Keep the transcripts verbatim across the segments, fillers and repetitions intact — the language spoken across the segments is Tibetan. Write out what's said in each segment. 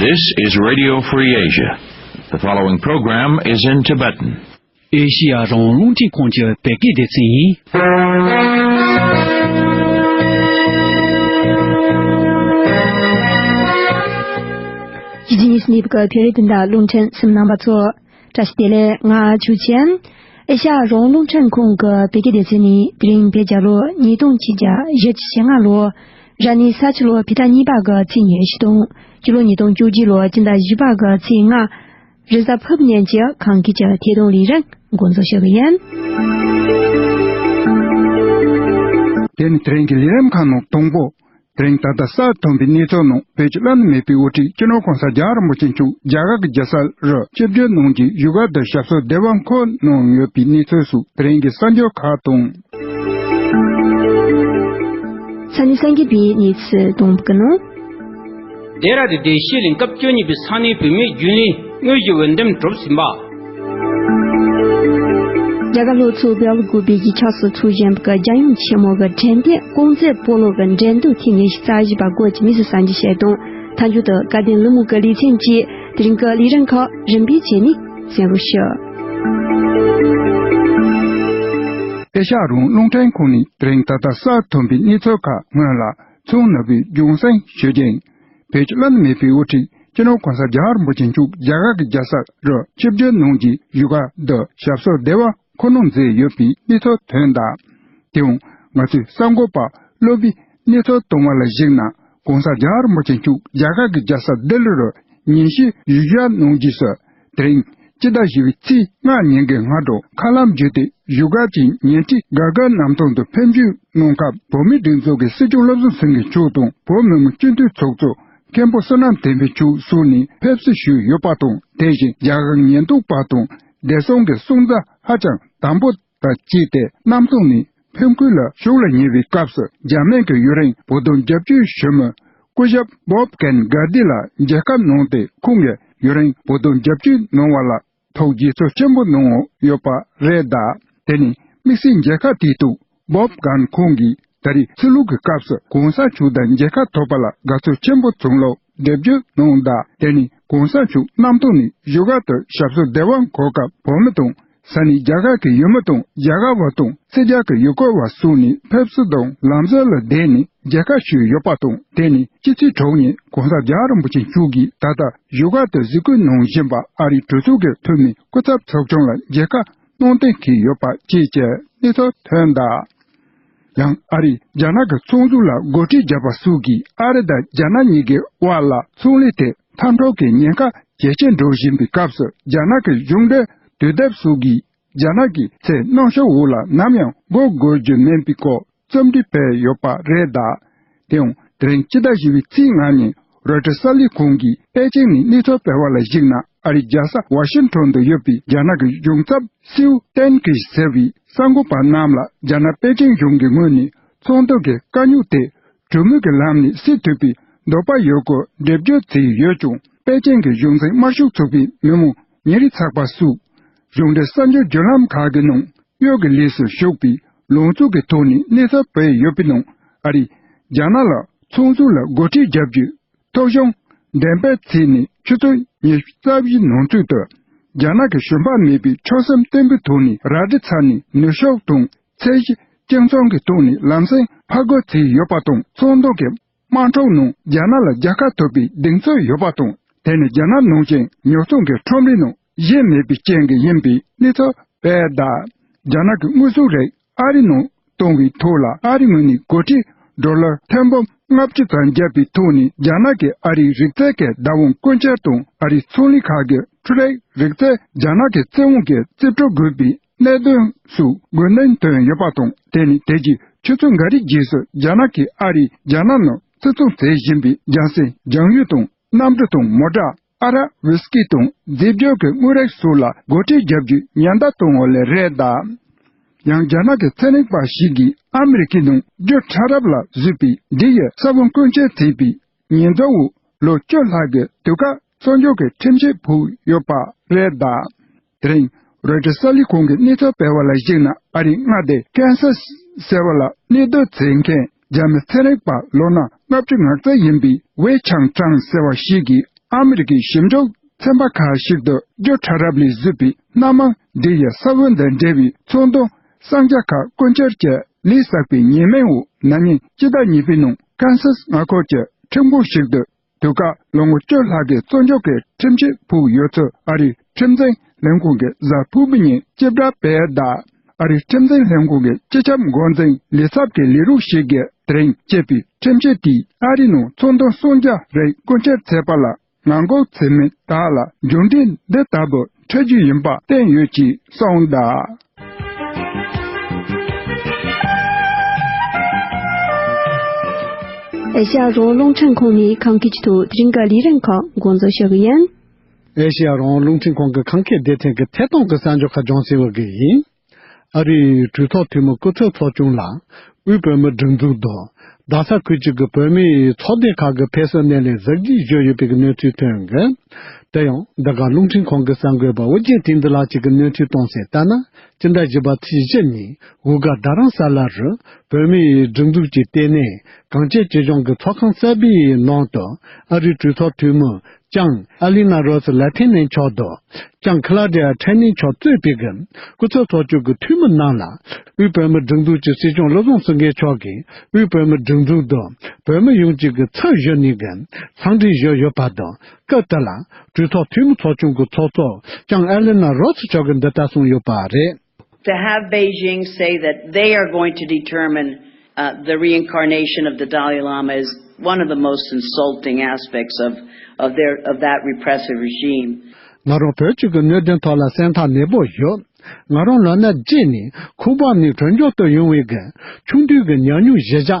This is Radio Free Asia. The following program is in Tibetan. ཨེ་ཤི་ཡ་རང་དབང་རླུང་འཕྲིན་ཁང་གི་བོད་སྐད་སྡེ་ཚན་ཡིན། ཇི་ཇི་ཉིས་ནིབ་ཀ་ཕེ་རེ་དུན་ད་རླུང་འཕྲིན་སིམ་ནང་པ་ཚོ། བཀྲ་ཤིས་བདེ་ལེགས། ང་ཆོས་ཅན། ཨེ་ཤ་ཡ་རང་དབང་རླུང་འཕྲིན་ཁང་གི་བོད་སྐད་སྡེ་ཚན་ནས་དེ་རིང་བོད་རྒྱལ་ལོ་ཉིས་སྟོང་ཆིག་བརྒྱ་བཞི་བཅུ་ཞེ་ལྔ་ལོ། ར་ནི་ས་ཆུ་ལོ་ཕི་ཏ་གཉིས་པ་གི་ཚེས་ཉེར་བཞི་དང་། སྤྱི་ལོ་ཉིས་སྟོང་བཅུ་གཅིག་ལོ་སྤྱི་ཟླ་བཞི་པ་གི་ཚེས་ལྔ། རེས་གཟའ་ཕུར་བུ་ཉིན་གྱི་ཁམས་སྐད་ཀྱི་ཐད་གཏོང་ལས་རིམ་འགོ་འཛུགས་ཞུ་གི་ཡིན། དེ་ནི་དེ་རིང་གི་ལས་རིམ་ཁག་ནང་དང་པོ། དེ་རིང་ད་ལྟ་གསར་ཐོན་པའི་གནས་ཚུལ་ནང་བོད་ཀྱི་བླ་ན་མེད་པའི་དབུ་ཁྲིད་སྤྱི་ནོར་གོང་ས་རྒྱལ་བ་རིན་པོ་ཆེ་མཆོག་རྒྱ་གར་གྱི་རྒྱལ་ས་རུ་ཆིབས་བསྒྱུར་གནང་རྗེས་བཞུགས་སྒར་དུ་ཞབས་སོར་བདེ་བར་འཁོད་གནང་ཡོད་པའི་གནས་ཚུལ་སོགས་དེ་རིང་གི་གསར་འགྱུར་ཁག་དང་། ས་གནས་གསར་འགྱུར་པའི་གནས་ཚུལ་དང་པོ་གི་ནང་། ལྡེ་ར་ལྡུན་བདེ་སྐྱིད་གླིང་སྐབས་བཅུ་གཉིས་པའི་ས་གནས་བུད་མེད་རྒྱུན་ལས་དངོས་གཞི་འོས་འདེམས་གྲུབ་ཟིན་པ། རྒྱ་གར་ལྷོ་ཕྱོགས་བལ་ཡུལ་དགོན་པའི་གཞིས་ཆགས་སུ་འཚོགས་བཞིན་པའི་རྒྱལ་ཡུམ་ཆེན་མོ་གི་དྲན་རྟེན་ཀོང་ཙེ་སྤོ་ལོ་གི་འགྲན་བསྡུར་ཐེངས་ཉི་ཤུ་རྩ་བཞི་པ་སྒོ་ཕྱེ་མུས་སུ་གསར་འགྱུར་བཤད་དང་། མཐའ་མཇུག་ཏུ་བཀའ་བསྟན་གླུ་མོ་གི་ལེ་ཚན་བཅས་དེ་རིང་གི་ལས་རིམ་ཁག་རིམ་པས་བྱས་ནས་གསན་རོགས་ཞུ། ཨེ་ཤ་ཡ་རང་དབང་རླུང་འཕྲིན་ཁང་ནས་དེ་རིང་ད་ལྟ་གསར་ཐོན་པའི་གནས་ཚུལ་ཁག་སྔོན་ལ་ཚོང་ནུ་བོའི་རྒྱུན་སྲིང་ཞུ་རྒྱུ་ཡིན། བོད་ཀྱི་བླ་ན་མེད་པའི་དབུ་ཁྲིད་སྤྱི་ནོར་གོང་ས་རྒྱལ་བ་རིན་པོ་ཆེ་མཆོག་རྒྱ་གར་གྱི་རྒྱལ་ས་རུ་ཆིབས་བསྒྱུར་གནང་རྗེས་བཞུགས་སྒར་དུ་ཞབས་སོར་བདེ་བར་འཁོད་གནང་མཛད་ཡོད་པའི་གནས་ཚུལ་ཐོན་གདའ། དེའང་ང་ཚོའི་གསར་འགོད་པ་བློ་བྷེས་གནས་ཚུལ་བཏང་བ་ལ་གཞིགས་ན། གོང་ས་རྒྱལ་བ་རིན་པོ་ཆེ་མཆོག་རྒྱ་གར་གྱི་རྒྱལ་ས་ལྡི་ལི་རུ་ཉིན་ཤས་བཞུགས་ཞག་གནང་རྗེས་སུ། དེ་རིང་སྤྱི་ཟླ་བཞི་པའི་ཚེས་ལྔ་ཉིན་གྱི་སྔ་དྲོ་མཁའ་ལམ་བརྒྱུད་དེ་བཞུགས་སྒར་གྱི་ཉེ་འཁྲིས་དགའ་དགའ་གནམ་ཐང་དུ་ཕེབས་འབྱོར་གནང་སྐབས། བོད་མིའི་སྒྲིག་འཛུགས་ཀྱི་སྲིད་སྐྱོང་བློ་བཟང་སེང་གེ་མཆོག་དང་། བོད་མི་མང་སྤྱི་འཐུས་ཚོགས་གཙོ་མཁན་པོ་བསོད་ནམས་བསྟན་འཕེལ་མཆོག་སོགས་ནས་ཕེབས་བསུ་ཞུས་ཡོད་པ་དང་། དེ་བཞིན་རྒྱ་གར་ཉེན་རྟོག་པ་དང་བདེ་སྲུང་གི་སྲུང་བརྩི་ཧ་ཅང་དམ་པོ་དང་བཅས་ཏེ། གནམ་ཐང་ནས་ཕེབས་འཁོས་ལ་ཞུགས་ལ་ཉེ་བའི་སྐབས་སུ། རྒྱ་མི་གི་ཡུན་རིང་བོད་དོན་རྒྱབ་སྐྱོར་ཞུ་མི་སྐུ་ཞབས་བོབ་ཀན་གྷར་དི་ལ་མཇལ་ཁ་གནང་སྟེ། ཁོང་གིས་ཡུན་རིང་བོད་དོན་རྒྱབ་སྐྱོར་གནང་བ་ལ་ཐུགས་དགྱེས་ཚོར་ཆེན་པོ་གནང་ཡོད་པ་རེད་གདའ། དེ་ནི་དམིགས་བསལ་མཇལ་ཁ་དེའི་ཐོག་བོབ་ཀན་ཁོང་གིས་ད་རེས་ཚུར་ལོག་གི་སྐབས་སུ་གོང་ས་མཆོག་དང་མཇལ་ཁ་ཐོབ་པ་ལ་དགའ་ཚོར་ཆེན་པོ་བྱུང་ལུགས་འགྲེལ་བརྗོད་གནང་གདའ། དེ་ནི་གོང་ས་མཆོག་གནམ་ཐང་ནས་བཞུགས་སྒར་དུ་ཞབས་སོར་བདེ་བར་འཁོད་སྐབས། བོད་མི་དང་ས་གནས་རྒྱ་གར་གྱི་ཡུལ་མི་དང་རྒྱ་གར་བ་དང་ཕྱི་རྒྱལ་གྱི་ཡུལ་སྐོར་བ་སོགས་ནས་ཕེབས་བསུ་དང་ལམ་ཟུར་ལ་བསྡད་ནས་མཇལ་ཁ་ཞུས་ཡོད་པ་དང་། དེ་ནི་སྤྱི་ཚེས་དྲུག་ཉིན་གོང་ས་རྒྱལ་བ་རིན་པོ་ཆེ་མཆོག་གིས་ད་ལྟ་བཞུགས་སྒར་དུ་གཟིགས་སྐོར་གནང་བཞིན་པ་ཨ་རིའི་གྲོས་ཚོགས་ཀྱི་འཐུས་མི་སྐུ་ཚབ་ཚོགས་ཆུང་ལ་མཇལ་ཁ་གནང་གཏན་འཁེལ་ཡོད་པ་བཅས་ཀྱི་གནས་ཚུལ་ཐོན་གདའ། ཡང་ཨ་རིས་རྒྱ་ནག་གི་ཚོང་ཟོག་ལ་སྒོ་ཁྲལ་བརྒྱབ་པ་སོགས་ཀྱིས་ཨ་རི་དང་རྒྱ་ནག་གཉིས་ཀའི་དབར་ལ་ཚོང་ལས་ཐད་འཐབ་འཁྲུག་གི་ཉེན་ཁ་ཇེ་ཆེར་འགྲོ་བཞིན་པའི་སྐབས་སུ། རྒྱ་ནག་གི་གཞུང་འབྲེལ་དུས་དེབ་སོགས་ཀྱིས་རྒྱ་ནག་གི་ཚེ་སྣང་ཤོག་འོག་ལ་ནམ་ཡང་མགོ་སྒུར་རྒྱུ་མིན་པའི་སྐོར་རྩོམ་སྒྲིག་སྤེལ་ཡོད་པ་རེད་གདའ། དེའང་དེ་རིང་སྤྱི་ཟླ་བཞི་པའི་ཚེས་ལྔ་ཉིན་རོའི་ཊར་གསར་ལས་ཁང་གིས་པེ་ཅིང་ནས་གནས་ཚུལ་སྤེལ་བ་ལ་གཞིགས་ན། ཨ་རིའི་རྒྱལ་ས་ཝ་ཤིང་ཊོན་དུ་ཡོད་པའི་རྒྱ་ནག་གི་གཞུང་ཚབ་སིའུ་ཏན་ཀི་ཟེར་བའི་གསར་འགོད་པ་རྣམས་ལ། རྒྱ་ནག་པེ་ཅིང་གཞུང་གི་ངོས་ནས་ཚོང་དོན་གྱི་དཀའ་རྙོག་དེ་གྲོས་མོལ་གྱི་ལམ་ནས་སེལ་ཐུབ་པའི་འདོད་པ་ཡོད་སྐོར་འགྲེལ་བརྗོད་བྱས་ཡོད་ཀྱང་། པེ་ཅིང་གི་གཞུང་འཛིན་དམར་ཤོག་ཚོགས་པའི་མི་དམངས་ཉིན་རེའི་ཚགས་པར་སོགས་གཞུང་འབྲེལ་གསར་འགྱུར་བརྒྱུད་ལམ་ཁག་གི་ནང་། གཡོག་གི་ལས་སུ་ཞུགས་པའི་ལངས་ཕྱོགས་ཀྱི་ཐོག་ནས་གནས་ཚུལ་སྤེལ་ཡོད་པའི་ནང་། ཨ་རིས་རྒྱ་ནག་ལ་ཚོང་ཟོག་ལ་སྒོ་ཁྲལ་བརྒྱབ་རྒྱུའི་ཐོ་གཞུང་འགྲེམས་སྤེལ་བྱས་ནས་ཆུ་ཚོད་ཉི་ཤུ་རྩ་བཞིའི་ནང་ཚུད་དུ། རྒྱ་ནག་གི་ཞུམ་པ་མེད་པའི་ཆོད་སེམས་བརྟན་པོའི་ཐོག་ནས་རལ་གྲི་འཚར་ནས་ནུས་ཤུགས་དང་ཚད་གཞི་གཅིག་མཚུངས་ཀྱི་ཐོག་ནས་ལམ་སེང་ཕར་རྒོལ་བྱས་ཡོད་པ་དང་། ཚོང་དོན་གྱི་དམག་འཁྲུག་ནང་རྒྱ་ནག་ལ་རྒྱལ་ཁ་ཐོབ་པའི་གདེང་ཚོད་ཡོད་པ་དང་། དེ་ནི་རྒྱ་ནག་ནང་བཞིན་ཉོ་ཚོང་གི་ཁྲོམ་རའི་ནང་གཞན་མེད་པའི་རྐྱེན་གྱིས་ཡིན་པའི་གནས་ཚུལ་སྤེལ་གདའ། རྒྱ་ནག་གི་དངོས་ཟོག་རིགས་ཨ་རིའི་ནང་གཏོང་བའི་ཐོག་ལ་ཨ་རིའི་ངོས་ནས་སྒོ་ཁྲལ་ཌོ་ལར་ཐེར་འབུམ་ལྔ་བཅུ་ཙམ་བརྒྱབ་པའི་ཐོག་ནས། རྒྱ་ནག་གིས་ཨ་རིའི་རིག་རྩལ་གྱི་བདག་དབང་བཀོད་འཆར་དང་། ཨ་རིའི་ཚོང་ལས་ཁག་གི་འཕྲུལ་རིག་རིག་རྩལ་རྒྱ་ནག་གི་བཙན་དབང་གིས་རྩིས་སྤྲོད་དགོས་པའི་གནད་དོན་སོགས་དགོས་འདུན་བཏོན་ཡོད་པ་དང་། དེ་ནི་དེ་རྗེས་ཆུ་ཚོད་འགའ་རེའི་རྗེས་སུ། རྒྱ་ནག་གིས་ཨ་རིས་རྒྱ་ནག་ནང་སྤྱི་ཚོགས་མཛད་བཞིན་པའི་རྒྱང་སྲིང་རྒྱང་ཡོལ་དང་། གནམ་གྲུ་དང་མོ་ཊ། ཨ་རག་ཝིས་ཀི་དང་རྫས་སྦྱོར་གྱི་དངོས་རིགས་སོགས་ལ་སྒོ་ཁྲལ་རྒྱག་རྒྱུ་ཉེན་བརྡ་བཏང་བ་ལས་རེད་གདའ། ཡང་རྒྱ་ནག་གི་ཚན་རིག་པ་ཞིག་གིས་ཨ་མི་རི་ཀའི་ནང་རྒྱུ་ཕྲ་རབ་ལ་བཟོས་པའི་འབྲས་ཡོས་ས་བོན་བཀོལ་སྤྱོད་བྱས་པའི་ཉེན་བཙོག་འོག་ལོ་བཅུ་ལྷག་གི་དུས་བཀག་གསོག་འཇོག་གི་ཁྲིམས་ཆད་ཕོག་ཡོད་པ་རེད་གདའ། དེ་རིང་རོའི་ཊར་གསར་ལས་ཁང་གིས་གནས་ཚུལ་སྤེལ་བ་ལ་གཞིགས་ན། ཨ་རིའི་མངའ་སྡེ་ཀན་སཱ་སི་ཟེར་བ་ལ་གནས་སྡོད་བྱེད་མཁན་རྒྱ་མི་ཚན་རིག་པ་ལོ་ན་ལྔ་བཅུ་ང་རྩ་ཡིན་པའི་ཝེ་ཆང་ཀྲང་ཟེར་བ་ཞིག་གིས། ཨ་མི་རི་ཀའི་ཞིབ་འཇུག་ཚན་པ་ཁག་ཞིག་ཏུ་རྒྱུ་ཕྲ་རབ་ལས་བཟོས་པའི་སྣ་མང་འབྲི་ཡི་ས་བོན་དང་འབྲེལ་བའི་ཚོང་དོན་གསང་རྒྱ་ཁག་རྐུ་འཁྱེར་གྱི་ལས་བསགས་པའི་ཉེས་མིང་འོག་ན་ནིང་སྤྱི་ཟླ་གཉིས་པའི་ནང་ཀན་སཱས་མངའ་ཁུལ་གྱི་ཁྲིམས་ཁང་ཞིག་ཏུ་དུས་བཀག་ལོ་ངོ་བཅུ་ལྷག་གི་བཙོན་འཇུག་གི་ཁྲིམས་ཆད་ཕོག་ཡོད་ཚུལ་ཨ་རིའི་ཁྲིམས་འཛིན་ལྷན་ཁང་གིས་གཟའ་ཕུར་བུའི་ཉིན་སྤྱི་བསྒྲགས་སྤེལ་གདའ། ཨ་རིའི་ཁྲིམས་འཛིན་ལྷན་ཁང་གི་སྤྱི་ཁྱབ་འགོ་འཛིན་ལས་ཚབ་ཀྱི་ལས་རོགས་ཞིག་གིས་དེ་རིང་སྤྱད་པའི་ཁྲིམས་ཆད་དེས་ཨ་རིའི་ནང་ཚོང་དོན་གསང་རྒྱ་རིགས་རྐུ་འཁྱེར་བྱས་པ་ལ་ངང་སྒུག་བྱེད་མི་དག་ལ་མཇུག་འབྲས་འདི་ལྟ་བུ་འཕྲད་རྒྱུ་ཡིན་པ་བསྟན་ཡོད་ཅེས་གསུངས་གདའ། ཨེ་ཤ་ཡ་རང་དབང་རླུང་འཕྲིན་ཁང་ནས་ཁམས་སྐད་ཀྱི་ཐོག་དེ་རིང་གི་ལས་རིམ་ཁག་འགོ་འཛུགས་ཞུ་གི་ཡིན། ཨེ་ཤ་ཡ་རང་དབང་རླུང་འཕྲིན་ཁང་གི་ཁམས་སྐད་སྡེ་ཚན་གྱི་ཐད་གཏོང་གི་གསར་འགྱུར་ཁག་ལྗོངས་སྲིད་འོས་ཀྱི་ཡིན། ཨ་རིའི་གྲོས་ཚོགས་འཐུས་མི་སྐུ་ཚབ་ཚོགས་ཆུང་ལ་དབུས་བོད་མིའི་སྒྲིག་འཛུགས་དང་རྡ་ས་ཁུལ་གཅིག་གི་བོད་མིའི་ཚོགས་སྡེ་ཁག་གི་ཕེབས་བསུ་སྣེ་ལེན་གཟབ་རྒྱས་ཞུས་ཡོད་པའི་གནས་ཚུལ་ཐོན་ཡོད། དེ་ཡང་འདི་ག་རླུང་འཕྲིན་ཁང་གི་གསར་འགོད་པ་ཨོ་རྒྱན་བསྟན་འཛིན་ལགས་གཅིག་གིས་གནས་ཚུལ་གཏོང་གསལ་ལྟར་ན། སྤྱི་ཟླ་བཞི་པ་ཚེས་བཞི་ཉིན་འོལ་སྒར་རྡ་རམ་ས་ལ་རུ་བོད་མིའི་སྒྲིག་འཛུགས་ཀྱི་ལྟེ་གནས་གངས་ཅན་སྐྱིད་གཤོངས་ཀྱི་ཚོགས་ཁང་གསར་པའི་ནང་དུ་ཨ་རིའི་གྲོས་ཚོགས་འཐུས་མི་ལྕམ་ཨ་ལི་ན་རོ་སི་ལ་ཐེན་ནན་མཆོག་དང་ལྕམ་ཁི་ལ་ཌི་ཡ་ཁྲེན་ནན་མཆོག་གཙོས་པའི་གི་སྐུ་ཚབ་ཚོགས་ཆུང་གི་འཐུས་མི་རྣམས་ལ་དབུས་བོད་མིའི་སྒྲིག་འཛུགས་ཀྱི་སྲིད་སྐྱོང་བློ་བཟང་སེང་གེ་མཆོག་གིས་དབུས་བོད་མིའི་སྒྲིག་འཛུགས་དང་བོད་མི་ཡོངས་ཀྱི་གི་ཚབ་ཞུས་ནས་གི་འཚམས་འདྲི་ཞུས་ཡོད་པ་དང་། སྐབས་དེ་ལ་གྲོས་ཚོགས་འཐུས་མི་ཚོགས་ཆུང་གི་ཚོགས་གཙོ་ལྕམ་ཨེ་ལེ་ན་རོ་སི་མཆོག་གིས་འདི་ལྟར་གསུངས་ཡོད་པ་རེད། To have Beijing say that they are going to determine, uh, the reincarnation of the Dalai Lama is one of the most insulting aspects of, of their, of that repressive regime. ང་རང་བོད་ཀྱི་གནད་དོན་ཐོག་ལ་སེམས་ཐག་ནན་པོ་ཡོད། ང་རང་ལོ་ན་བརྒྱད་ནས་ཁོག་པ་ནས་གྲོན་ཆོག་ཏུ་ཡོང་བའི་གི་ཆུང་དུས་ཀྱི་ཉམས་མྱོང་གཞིར་བཞག་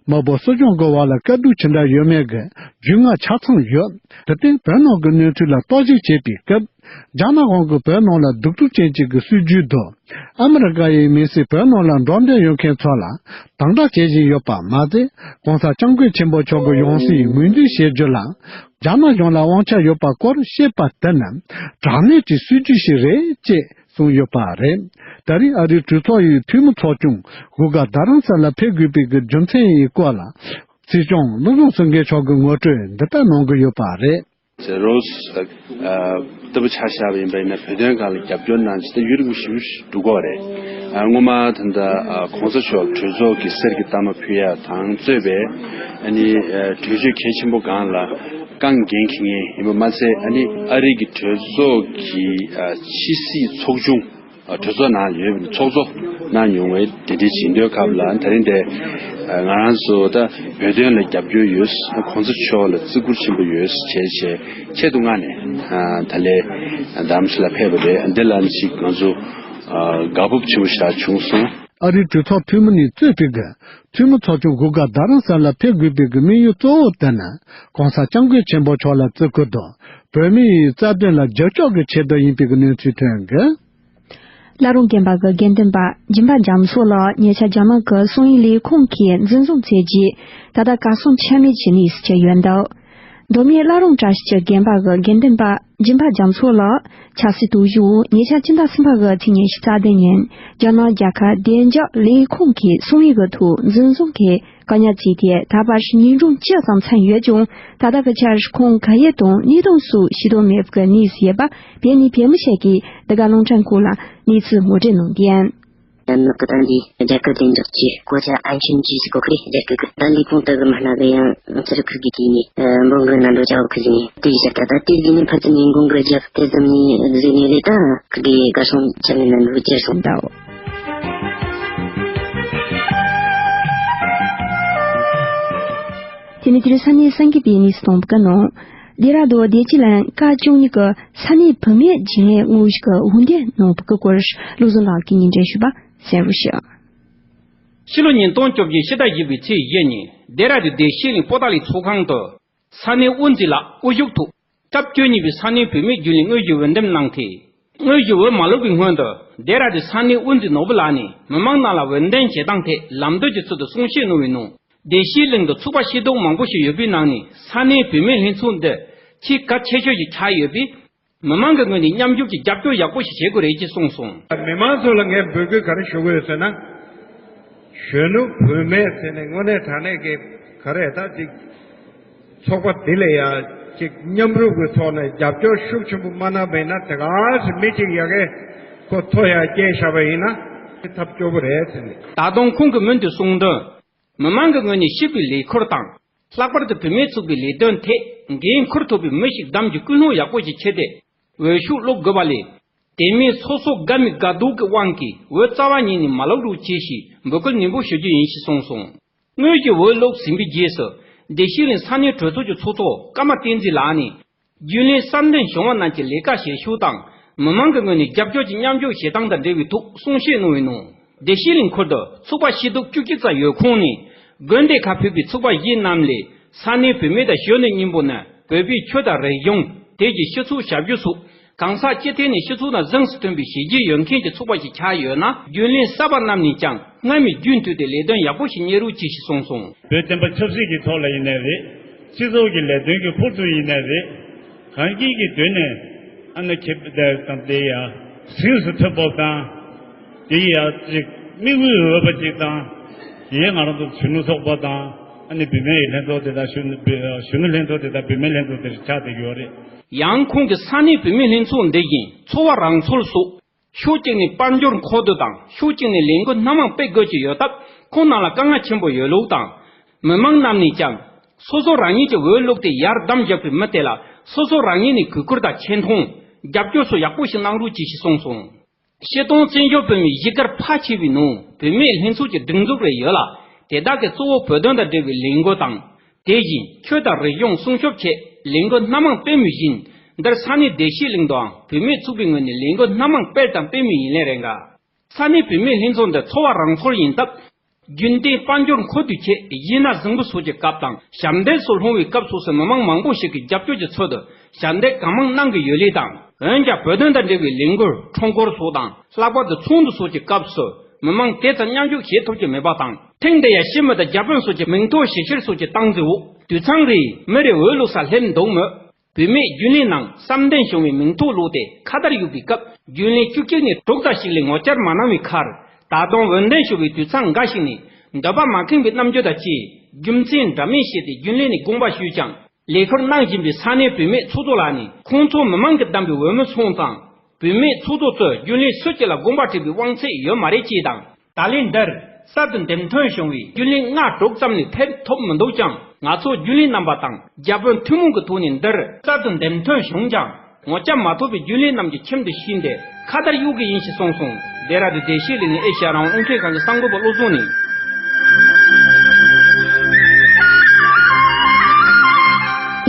མི་བུ་སྲིད་སྐྱོང་གི་བར་ལ་དཀའ་སྡུག་ཇི་འདྲ་ཡོད་མེད་ཀྱི་རྒྱུས་མངའ་ཆ་ཚང་ཡོད། དེར་བརྟེན་བོད་ནང་གི་གནས་ཚུལ་ལ་རྟོག་ཞིབ་བྱེད་པའི་སྐབས། རྒྱ་ནག་གཞུང་གིས་བོད་ནང་ལ་གདུག་རྩུབ་ཅན་གཅིག་གི་སྲིད་ཇུས་དང་། ཨ་མི་རི་ཀ་ཡི་མི་སེར་བོད་ནང་ལ་འགྲོ་འདོད་ཡོད་མཁན་ཚོ་ལ་དམ་དྲག་བྱེད་བཞིན་ཡོད་པ་མ་ཟད། ༸གོང་ས་༸སྐྱབས་མགོན་ཆེན་པོ་མཆོག་གི་ཡང་སྲིད་ངོས་འཛིན་བྱེད་རྒྱུ་ལ་རྒྱ་ནག་གཞུང་ལ་དབང་ཆ་ཡོད་པ་སྐོར་བཤད་པ་དེ་ནི་དྲག་གནོན་གྱི་སྲིད་ཇུས་ཤིག་རེད་ཅེས་གསུངས་ཡོད་པ་རེད། ད་རེས་ཨ་རིའི་གྲོས་ཚོགས་ཡི་འཐུས་མི་ཚོགས་ཆུང་འོལ་སྒར་རྡ་རམ་ས་ལ་ཕེབས་དགོས་པའི་གི་རྒྱུ་མཚན་ཡི་སྐོར་ལ་སྲིད་སྐྱོང་བློ་བཟང་སེང་གེ་མཆོག་གིས་ངོ་སྤྲོད་འདི་ལྟར་གནང་གི་ཡོད་པ་རེད། ཟེར་རོ། ལྟ་བུ་ཆ་བཞག་པ་ཡིན་པ་ཡིན་ན་བོད་དོན་སྒང་ལ་རྒྱབ་སྐྱོར་གནང་ཅི་ད་ཡུན་རིང་པོ་ཞིག་འགྲོ་གི་རེད། སྔོན་མ་ད་ལྟ་༸གོང་ས་མཆོག་གྲོས་ཚོགས་ཀྱི་གསེར་གྱི་རྟགས་མ་ཕུལ་ཡ་དང་གཙོས་པའི་ཨ་ནི་གྲོས་ཆོད་གལ་ཆེན་པོ་སྒང་ལ་རྐང་འགན་འཁྱེར་མཁན་ཡིན་པ་མ་ཚད། ཨ་ནི་ཨ་རི་གི་གྲོས་ཚོགས་ཀྱི་ཕྱི་སྲིད་ཚོགས་ཆུང་གྲོས་ཚོགས་ནང་ཡོད་པའི་ཚོགས་གཙོ་གནང་མྱོང་བའི་དེ་འདྲའི་བྱེད་འདོད་སྐབས་ལ་ད་རིང་དེ་ང་རང་ཚོ་ད་བོད་དོན་ལ་རྒྱབ་སྐྱོར་ཡོད། ༸གོང་ས་མཆོག་ལ་བརྩི་བཀུར་ཆེན་པོ་ཡོད་བྱས་བྱས་ཆེད་དུ་མངགས་ནས་ད་ལས་རྡ་རམ་ས་ལ་ཕེབས་པ་རེད། འདི་ལ་ནི་ཅིག་ང་ཚོ་དགའ་སྤོབས་ཆེན་པོ་ཞེ་དྲག་བྱུང་སོང་། ཨ་རིའི་གྲོས་ཚོགས་འཐུས་མི་ནས་གཙོས་པའི་གི་འཐུས་མི་ཚོགས་ཆུང་འོལ་སྒར་རྡ་རམ་ས་ལ་ཕེབས་དགོས་པའི་གི་དམིགས་ཡུལ་གཙོ་བོ་དེ་ནི་༸གོང་ས་༸སྐྱབས་མགོན་ཆེན་པོ་མཆོག་ལ་བརྩི་བཀུར་དང་བོད་མིའི་རྩ་དོན་ལ་རྒྱབ་སྐྱོར་གྱི་ཆེད་དུ་ཡིན་པའི་གི་གནས་ཚུལ་ཐོན་གི། བླ་རུང་དགོན་པ་གི་དགེ་འདུན་པ་སྦྱིན་པ་རྒྱ་མཚོ་ལགས་ཉེ་ཆར་རྒྱ་ནག་གི་སང་ཉིན་ལས་ཁུངས་ཀྱིས་འཛིན་བཟུང་བྱས་རྗེས་ད་ལྟ་གར་སོང་ཆ་མེད་ཀྱི་གནས་སུ་གྱུར་ཡོད་འདུག་མདོ་སྨད་བླ་རུང་བཀྲ་ཤིས་ཀྱི་དགོན་པ་གི་དགེ་འདུན་པ་སྦྱིན་པ་རྒྱ་མཚོ་ལགས་ཆབ་སྲིད་སྟོབས་ཤུགས་འོག་ཉེ་ཆར་སྤྱི་ཟླ་གསུམ་པ་གི་ཚེས་ཉི་ཤུ་རྩ་བདུན་ཉིན་རྒྱ་ནག་རྒྱལ་ཁབ་བདེ་འཇགས་ལས་ཁུངས་ཀྱིས་སང་ཉིན་གི་ཐོག་འཛིན་བཟུང་གིས་བཀག་ཉར་བྱས་ཏེ་ད་བར་ཉིན་གྲངས་བཅུ་ཙམ་ཚང་ཡོད་ཀྱང་ད་ལྟ་གི་ཆར་ཁོང་ག་ཡེ་དང་གནས་སྟངས་སོགས་ཤེས་རྟོགས་མེད་པའི་གནས་སུ་ཡོད་པ། བོད་ནས་བོད་མི་ཞིག་གིས་འདི་ག་རླུང་འཕྲིན་ཁང་ལ་གནས་ཚུལ་ངོ་སྤྲོད་གནང་དོན། ཡང་ན་ཀི་ཏང་འདིས་རྒྱལ་ཁབ་བདེ་འཇགས་ཀྱི་གོ་ཆ་ཨན་ཆིན་ཅི་ཟེར་གོ་ཁི་རེད། རྒྱལ་ཁབ་ཀྱི་ད་ལས་ཁུངས་དག་གི་མི་སྣ་གི་ཡང་ཚུར་ཁུར་གི་དུས་ནས་འབོད་འགུལ་ནང་འགྲོ་བྱ་བ་ཁུར་ནས་དེ་ཡི་ཞབས་ད་ད་དེ་དུས་ནས་ཕར་ཚུར་ཉིན་གུང་གི་རྒྱབ་དེ་ཙམ་ནས་བཟོས་ནས་ལས་ད་ཁི་གི་གར་སོང་ཆ་མེད་ན་འགྲོ་ཅེར་སོང་ད། དེ་ནས་དེར་ས་གནས་སན་གི་པའི་གནས་སུ་གཏོང་བ་གི་ནང་། ལྡེ་ར་ལྡུན་བདེ་སྐྱིད་གླིང་ཀ་བཅུ་གཉིས་ཀྱི་ས་གནས་བུད་མེད་རྒྱུན་ལས་དངོས་ཤིག་གི་འོས་འདེམས་གནང་བ་གི་སྐོར་བློ་བཟང་ལགས་ཀྱིས་སྙན་སྒྲོན་ཞུས་པ་གསན་རོགས་ཞུ། ཕྱི་ལོ་ཉིས་སྟོང་བཅོ་བརྒྱད་ཕྱི་ཟླ་བཞི་པའི་ཚེས་བཞི་ཉིན་ལྡེ་ར་ལྡུན་བདེ་སྐྱིད་གླིང་པོ་ཏཱ་ལའི་ཚོགས་ཁང་དུ་ས་གནས་དབུ་འཛིན་ལགས་དབུ་བཞུགས་ཐོག་སྐབས་བཅུ་གཉིས་པའི་ས་གནས་བུད་མེད་རྒྱུན་ལས་དངོས་གཞི་འོས་འདེམས་གནང་སྟེ། དངོས་གཞི་འོས་མ་ལོག་པའི་སྔོན་དུ་ལྡེ་ར་ལྡུན་ས་གནས་དབུ་འཛིན་ནོར་བུ་ལགས་ནས་མི་མང་རྣམས་ལ་འོས་འདེམས་བྱེད་སྟངས་ཐད་ལམ་སྟོན་གྱི་ཚུལ་དུ་གསུང་བཤད་གནང་བའི་ནང་། བདེ་སྐྱིད་གླིང་དུ་ཚོགས་པ་ཤེས་རྟོགས་མང་པོ་ཞིག་ཡོད་པའི་ནང་ནས་ས་གནས་བུད་མེད་ལྷན་ཚོགས་འདི་ཆེས་གལ་ཆེ་ཤོས་ཤིག་ཆགས་ཡོད་པས། མི་མང་གི་ངོས་ནས་མཉམ་ཞུགས་ཀྱིས་རྒྱབ་སྐྱོར་ཡག་པོ་ཞིག་བྱེད་དགོས་རེད་ཅེས་གསུངས་སོང་། མི་མང་ཚོ་ལ་ངས་འབོད་སྐུལ་ག་རེ་ཞུ་གི་ཡོད་ཟེར་ན། གཞོན་ནུ་བུད་མེད་ཟེར་ནས་དངོས་གནས་དྲང་གནས་ཀྱི་ག་རེ་ད་ཅིག་ཚོགས་པ་འདི་ལ་ཡ་ ཅིག་མཉམ་རུབ་ཀྱི་ཐོག་ནས་རྒྱབ་སྐྱོར་ཤུགས་ཆེན་པོ་མ་གནང་བ་ཡིན་ན། དེ་ག་ཚོད་མི་གཅིག་ཡ་གི་ཁོ་ཐོ་ཡ་སྐྱེལ་བཞག་པ་ཡིན་ན་ཐབས་སྐྱོ་པོ་རེད་ཟེར་ནས། ད་དུང་ཁོང་གིས་མུ་མཐུད་གསུངས་དོན། མི་མང་གི་ངོས་ནས་སྤྱི་པའི་ལས་འཁུར་དང་། ལྷག་པར་དུ་བུད་མེད་ཚོགས་པའི་ལས་དོན་ཐད་འགན་འཁུར་ཐུབ་པའི་མི་ཞིག་བདམས་རྒྱུ་ཀུན་སློང་ཡག་པོ་ཞིག་བྱས་ཏེ། འོས་ཤོག་བླུག་དགོས་པ་ལས། དེ་མིན་སོ་སོ་དགའ་མི་དགའ་སྡུག་གི་དབང་གིས་འོས་རྩ་བ་ཉིད་ནས་མ་བླུག་རོགས་གྱིས་ཞེས་འབོད་སྐུལ་ནན་པོ་ཞུ་རྒྱུ་ཡིན་ཞེས་གསུངས་སོང་། དངོས་ཀྱི་འོས་བླུགས་ཟིན་པའི་རྗེས་སུ། བདེ་སྐྱིད་གླིང་ས་གནས་གྲོས་ཚོགས་ཀྱི་ཚོགས་གཙོ་ཀརྨ་བསྟན་འཛིན་ལགས་ནས། རྒྱུན་ལས་གསར་འདེམས་བྱུང་བ་རྣམས་ཀྱི་ལས་ཀ་བྱེད་ཕྱོགས་དང་། མི་མང་གི་ངོས་ནས་རྒྱབ་སྐྱོར་གྱི་མཉམ་ཞུགས་བྱེད་སྟངས་དང་འབྲེལ་བའི་ཐོག་གསུང་བཤད་གནང་བའི་ནང་། བདེ་སྐྱིད་གླིང་ཁུལ་དུ་ཚོགས་པ་ཕྱི་གཏོགས་བཅུ་གཅིག་ཙམ་ཡོད་ཁོངས་ནས། དགོན་སྡེ་ཁག་ཕེབས་པའི་ཚོགས་པ་བཞི་རྣམས་ལས། ས་གནས་བུད་མེད་དང་གཞོན་ནུ་གཉིས་པོ་ནི་བོད་པའི་ཆོས་དང་རིག་གཞུང་། དེ་བཞིན་སྤྱི་ཚོགས་ཞབས་ཞུ་སོགས་གང་ཟག་སྤྱི་ཐད་ནས་སྤྱི་ཚོགས་དང་གཟེངས་སུ་ཐོན་པའི་བྱས་རྗེས་ཡོད་མཁན་གྱི་ཚོགས་པ་ཞིག་ཆགས་ཡོད་ན། རྒྱུན་ལས་གསར་པ་རྣམས་ནས་ཀྱང་སྔར་མེད་རྒྱུན་མཐུད་དེ་ལས་དོན་ཡག་པོ་ཞིག་གཉེར་རོགས་གྱིས་ཞེས་གསུངས་སོང་། བོད་བསྟན་པ་ཆབ་སྲིད་ཀྱི་ཐོག་ལ་ཡིན་ནའི་རེད། སྤྱི་ཚོགས་ཀྱི་ལས་དོན་གྱི་ཁུར་ཚོ་ཡིན་ནའི་རེད། གང་སྐྱིད་ཀྱི་དོན་ནས་ཨ་ནི་ཁེབས་དང་དེ་ཡ་གཟེངས་སུ་ཐོན་པ་དང་། དེ་ཡ་ཅིག་དམིགས་ཡུལ་འོས་པ་ཅིག་དང་། དེ་ཡས་ང་རང་ཚོ་གཞོན་ནུ་ཚོགས་པ་དང་། ཨ་ནི་བུད་མེད་ཡི་ལྷན་ཚོགས་དེ་དང་། གཞོན་ནུ་གཞོན་ནུ་ལྷན་ཚོགས་དེ་དང་བུད་མེད་ལྷན་ཚོགས་དེ་ཆགས་བསྡད་ཡོད་རེད། ཡང་ཁོང་གིས་ས་གནས་བུད་མེད་ལྷན་ཚོགས་འདི་བཞིན་ཚོ་བ་རང་འཚོལ་སོགས། ཕྱོགས་གཅིག་ནས་དཔལ་འབྱོར་མཁོ་འདོད་དང་། ཕྱོགས་གཅིག་ནས་ལས་འགུལ་སྣ་མང་སྤེལ་དགོས་ཀྱི་ཡོད་སྟབས། ཁོང་རྣམས་ལ་དཀའ་ངལ་ཆེན་པོ་ཡོད་ལུགས་དང་། མི་མང་རྣམས་ནས་ཀྱང་། སོ་སོ་རང་ཉིད་ཀྱི་འོས་བླུགས་ཏེ་ཡར་བདམས་བཞག་པའི་མི་དེ་ལ། སོ་སོ་རང་ཉིད་ནས་གུས་བཀུར་དང་ཆེ་མཐོང་། རྒྱབ་སྐྱོར་སོགས་ཡག་པོ་ཞིག་གནང་རོགས་གྱིས་ཞེས་གསུངས་སོང་། སྤྱིར་བཏང་བཙན་བྱོལ་བོད་མིའི་གཞིས་སྒར་ཕལ་ཆེ་བའི་ནང་བུད་མེད་ལྷན་ཚོགས་ཀྱི་སྒྲིག་འཛུགས་རེ་ཡོད་ལ། དེ་དག་གིས་གཙོ་བོ་བོད་དོན་དང་འབྲེལ་བའི་ལས་འགུལ་དང་། དེ་བཞིན་ཆོས་དང་རིག་གཞུང་སྲུང་སྐྱོབ་ཆེད་ལས་འགུལ་སྣ་མང་སྤེལ་མུས་བཞིན། འདིར་ས་གནས་བདེ་སྐྱིད་གླིང་དུའང་བུད་མེད་ཚོགས་པའི་ངོས་ནས་ལས་འགུལ་སྣ་མང་སྤེལ་དང་སྤེལ་མུས་ཡིན་ལེ་རེད་འགའ། ས་གནས་བུད་མེད་ལྷན་ཚོགས་འདི་ཚོ་བ་རང་འཚོལ་ཡིན་སྟབས། རྒྱུན་གཏན་དཔལ་འབྱོར་མཁོ་བསྡུའི་ཆེད་གཞས་སྣ་གཟིགས་འབུལ་སོགས་ཀྱི་སྐབས་དང་། ཞབས་འདེགས་སུ་ལྷུང་བའི་སྐབས་སོགས་སུ་མི་མང་མང་པོ་ཞིག་གིས་རྒྱབ་སྐྱོར་གྱི་ཚུལ་དུ་ཞབས་འདེགས་གང་མང་གནང་གི་ཡོད་ལེ་དང་། འོན་ཀྱང་བོད་དོན་དང་འབྲེལ་བའི་ལས་འགུལ་ཁྲོམ་སྐོར་སོགས་དང་། ལྷག་པར་དུ་ཚོགས་འདུ་སོགས་ཀྱི་སྐབས་སུ་མི་མང་དེ་ཙམ་མཉམ་ཞུགས་བྱེད་ཐུབ་ཀྱི་མེད་པ་དང་། ཐེངས་འདི་ཡང་སྤྱི་མི་དང་བརྒྱ་དཔོན་སོགས་ཀྱི་མིང་ཐོ་ཞིབ་བཤེར་སོགས་ཀྱི་སྟངས་འཛིན་འོག་དུད་ཚང་རེའི་མི་རེ་འོས་བླུག་ས་སླེབས་འདུག་མོད། བུད་མེད་རྒྱུན་ལས་ནང་གསར་འདེམས་བྱུང་བའི་མིང་ཐོ་བླུགས་ཏེ་ཁ་བརྡར་གཡུག་པའི་སྐབས། རྒྱུན་ལས་བཅུ་གཅིག་ནས་དྲུག་ཙམ་ཞིག་ལས་ངོ་བཅར་མ་གནང་བའི་ཁར། ད་དུང་འོས་འདེམས་ཞུ་བའི་དུད་ཚང་འགའ་ཞིག་ནས་འདོད་པ་མ་ཁེངས་པའི་རྣམ་འགྱུར་དང་བཅས། རྒྱུ་མཚན་འདྲ་མིན་བཤད་དེ་རྒྱུན་ལས་ནས་དགོངས་པ་ཞུས་ཀྱང་། ལས་ཁུར་གནང་བཞིན་པའི་ས་གནས་བུད་མེད་ཚོགས་གཙོ་ལགས་ནས། ཁོང་ཚོ་མི་མང་གིས་བདམས་པའི་འོས་མི་སོང་ཙང་། བུད་མེད་ཚོགས་གཙོ་ཚོས་རྒྱུན་ལས་སུ་གཅིག་ལ་དགོངས་པ་དྲིས་པའི་དབང་ཚད་ཡོད་མ་རེད་ཅེས་དང་། ད་ལན་འདིར་གསར་དུ་འདེམས་ཐོན་བྱུང་བའི་རྒྱུན་ལས་ལྔ་དྲུག་ཙམ་ལས་ཕེབས་ཐུབ་མི་འདུག་ཀྱང་། ང་ཚོ་རྒྱུན་ལས་རྣམ་པ་དང་བརྒྱ་དཔོན་ཐུན་མོང་གི་ཐོག་ནས་འདིར་གསར་དུ་འདེམས་ཐོན་བྱུང་ཀྱང་། ངོ་བཅར་མ་ཐུབ་པའི་རྒྱུན་ལས་རྣམས་ཀྱི་ཁྱིམ་དུ་ཕྱིན་ཏེ་ཁ་བརྡ་གཡུག་གི་ཡིན་ཞེས་གསུངས་སོང་། ལྡེ་ར་ལྡུན་བདེ་སྐྱིད་གླིང་ནས་ཨེ་ཤ་ཡ་རང་དབང་རླུང་འཕྲིན་ཁང་གི་གསར་འགོད་པ་བློ་བཟང་ནས། དེ་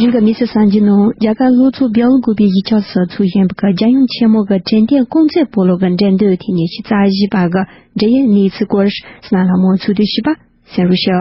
རིང་གི་མི་ཚེ་གསར་འགྱུར་ནང་། རྒྱ་གར་ལྷོ་ཕྱོགས་བལ་ཀུ་པེ་ཡུལ་ཕྱོགས་སུ་འཚོགས་བཞིན་པའི་རྒྱལ་ཡུམ་ཆེན་མོ་གི་དྲན་རྟེན་རྐང་རྩེད་སྤོ་ལོ་གི་འགྲན་བསྡུར་ཐེངས་ཉི་ཤུ་རྩ་བཞི་པ་གི་འབྲེལ་ཡོད་གནས་ཚུལ་སྐོར། གསན་ལ་མོ་ཚུལ་དུ་ཞིབ་པ་གསན་རོགས་ཞུ།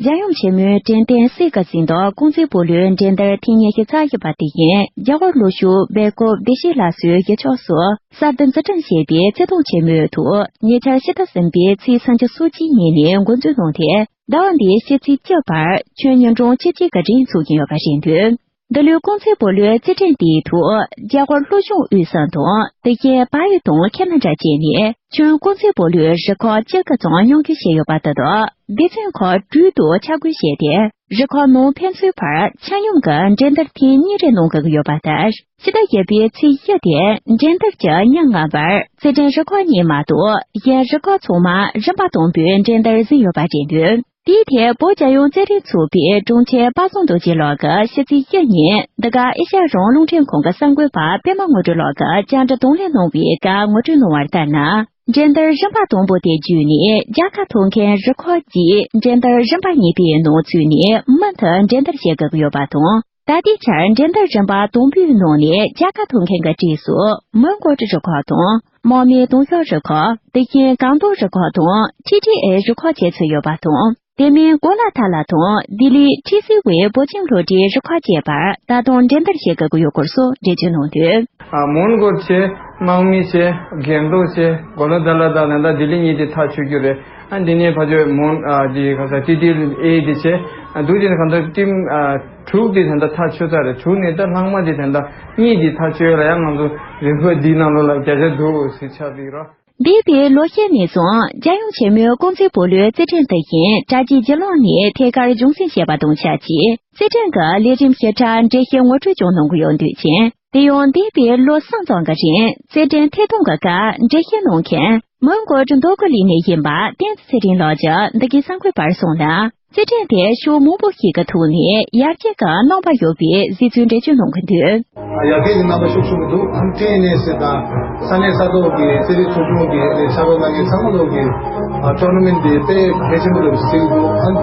རྒྱལ་ཡུམ་ཆེན་མོའི་དྲན་རྟེན་གསེར་གྱི་ཟིན་ཐོ་རྐང་རྩེད་སྤོ་ལོའི་འགྲན་བསྡུར་ཐེངས་ཉི་ཤུ་རྩ་བཞི་པ་དེ་ཡིན། རྒྱ་གར་ལྷོ་ཕྱོགས་བལ་ཀུ་པེ་ཤི་ལ་སོའི་ཡུལ་ཕྱོགས་སུ་གསར་དུ་འཛུགས་སྐྲུན་བྱས་པའི་རྩེད་ཐང་ཆེན་མོའི་ཐོག་ཉེ་ཆར་ཕྱི་ཟླ་གསུམ་པའི་ཚེས་སུམ་ཅུ་སོ་གཅིག་ཉིན་ནས་འགོ་འཛུགས་གནང་སྟེ། ཟླ་བ་འདིའི་ཕྱི་ཚེས་བཅུ་བར་ཁྱོན་ཉིན་གྲངས་བཅུ་གཅིག་གི་རིང་འཚོགས་ཀྱིན་ཡོད་པ་རེད་འདུག་འདི་ལོའི་རྐང་རྩེད་སྤོ་ལོའི་རྩེད་འགྲན་དེའི་ཐོག་རྒྱ་གར་ལྷོ་ཕྱོགས་དབུས་གཙང་དང་། དེ་བཞིན་བལ་ཡུལ་དང་ཁ་ན་ཌ་བཅས་ནས་ཁྱོན་རྐང་རྩེད་སྤོ་ལོའི་རུ་ཁག་བཅུ་དགུ་ཙམ་མཉམ་ཞུགས་བྱས་ཡོད་པ་དེ་དག་སྡེ་ཚན་ཁག་དྲུག་ཏུ་ཆ་བགོས་བྱས་ཏེ། རུ་ཁག་ནང་ཕན་ཚུན་བར་ཆ་སྙོམས་ཀྱི་འགྲན་བསྡུར་ཐེངས་གཉིས་རེ་གནང་དགོས་ཀྱི་ཡོད་པ་ལྟར། ཕྱི་ཟླ་བརྒྱད་པའི་ཚེས་བཞི་སྟེ་འགྲན་བསྡུར་གྱི་ཉིན་ལྔ་བར་རྩེད་འགྲན་རུ་ཁག་གཉིས་མ་གཏོགས་གཞན་རུ་ཁག་ཚང་མ་རིམ་པ་དང་པོའི་འགྲན་བསྡུར་ཟིན་ཡོད་པ་རེད་འདུག་དེའི་ཐད་བོད་རྒྱལ་ཡོངས་རྩེད་འགྲན་ཚོགས་པའི་དྲུང་ཆེ་དཔལ་བཟང་རྡོ་རྗེ་ལགས་ཀྱིས་ཕྱི་ཚེས་བཅུ་ཉིན་འདི་ག་ཨེ་ཤ་ཡ་རང་དབང་རླུང་འཕྲིན་ཁང་གི་གསར་འགོད་པ་པད་མ་དངོས་གྲུབ་ལགས་ཀྱིས་བཅར་འདྲི་དང་ལེན་གནང་བའི་སྐབས་ངོ་སྤྲོད་གནང་བ་ལྟར་ན། འགྲན་བསྡུར་རིམ་པ་དང་པོ་དེ་བརྒྱུད་ནས་རྒྱལ་ཁ་ཐོབ་མཁན་རུ་ཁག་གཅིག་འགྲན་བསྡུར་རིམ་པ་གཉིས་པའི་ནང་ཚུད་ནས་མུ་མཐུད་འགྲན་བསྡུར་བྱེད་དགོས་ཀྱི་ཡོད་པ་དང་། ད་ལྟའི་ཆར་འགྲན་བསྡུར་རིམ་པ་དང་པོའི་ནང་ནས་རྒྱལ་ཁ་ཐོབ་མཁན་གྱི་གྲས་སུ་མོན་གྷོ་རུ་ཁག་དང་། དམག་མི་ཏུང་ཤོ་རུ་ཁག་དེ་བཞིན་སྒང་ཏོག་རུ་ཁག་དང་ཊི་ཊི་ཨེ་རུ་ཁག་བཅས་ཚུད་ཡོད་པ་དང་། དེ་མིན་གོ་ལ་ཐ་ལ་དང་ལྡི་ལི་ཁྲི་སི་ཝེ་བོ་ཆིང་ལྷོ་སྒྲིལ་རུ་ཁག་བཅས་བར་ད་དུང་འགྲན་བསྡུར་བྱེད་དགོས་ཀྱི་ཡོད་སྐོར་སོགས་འགྲེལ་བརྗོད་གནང་དོན། ཨ། མོན་གྷོ་བྱས། དམག་མི་བྱས། སྒང་ཏོག་བྱས། གོ་ལ་ཐ་ལ་དང་ད་ལྟ་ལྡི་ལི་གཉིས་དེ་ཐག་ཆོད་རྒྱུ་རེད། ཨ། འདི་ནས་ཕར་ཕྱོགས་མོན། ཨ། འདི་ག་ས་ཊི་ཊི་ཨེ་དེ་བྱས། ཨ། འདུག་ཅེ་ན་གང་ལྟར་ཊིམ། ཨ། དྲུག་དེ་ད་ལྟ་ཐག་ཆོད་ཚར་རེད། དྲུག་ནས་ད་ལྷག་མ་དེ་ད་ལྟ་གཉིས་དེ་ཐག་ཆོད་ཡོད་ལ། ཡང་ང་ཚོ་རིམ་པ་འདིའི་ནང་ལོགས་ལ་བརྒྱ་ཆ་འདུག་ཟེར་ཆགས་ཡོད་ར། འདས་པའི་ལོ་ཤས་ནས་བཟུང་རྒྱལ་ཡུམ་ཆེན་མོའི་ཀོང་ཙེ་སྤོ་ལོའི་རྩེད་འགྲན་དེ་བཞིན་དྲ་རྒྱའི་བརྒྱུད་ལམ་ནས་ཐད་ཀར་རྒྱུན་འཛིན་བྱས་པ་དང་ཆབས་ཅིག་རྩེད་འགྲན་གྱི་ལས་རིམ་ཞིབ་ཕྲ་འགྲེལ་བཤད་ངོ་སྤྲོད་ཀྱང་གནང་གི་ཡོད་འདུག་ཅིང་། དེ་ཡང་འདས་པའི་ལོ་གསུམ་ཙམ་གྱི་རིང་རྩེད་འགྲན་ཐད་གཏོང་གི་སྐབས་འགྲེལ་བཤད་གནང་མཁན་མོན་གྷོ་གྲོས་མདོ་ཀོ་ལི་ནས་ཡིན་པ་བསྟན་འཛིན་ཚེ་རིང་ལགས་ཀྱིས་འདི་གའི་གསར་འགོད་པར་གསུངས་ན། རྩེད་འགྲན་དེ་ཕྱོགས་མང་པོ་ཞིག་གི་ཐོག་ནས་ཡར་རྒྱས་ཀྱི་རྣམ་པ་ཡོད་པའི་གཟིགས་ཚུལ་འགྲེལ་བརྗོད་གནང་གི་འདུག་ཡར་རྒྱས་ཀྱི་རྣམ་པ་ཤུགས་ཆེན་པོ་འདུག་ཨ་ནི་ཊི་ཨེན་ཨེ་སི་དང་ས་གནས་ས་ཐོག་གི་རྩེད་རིགས་ཚོགས་ཆུང་གི་ས་ཐོག་ནང་གི་ཚང་མ་ལོག་གི་ཊོར་ནི་མེན་ཊི་དེ་དཔེ་གལ་ཆེན་པོ་རེད་ཟེར་གྱི་འདུག་ཨ་ནི་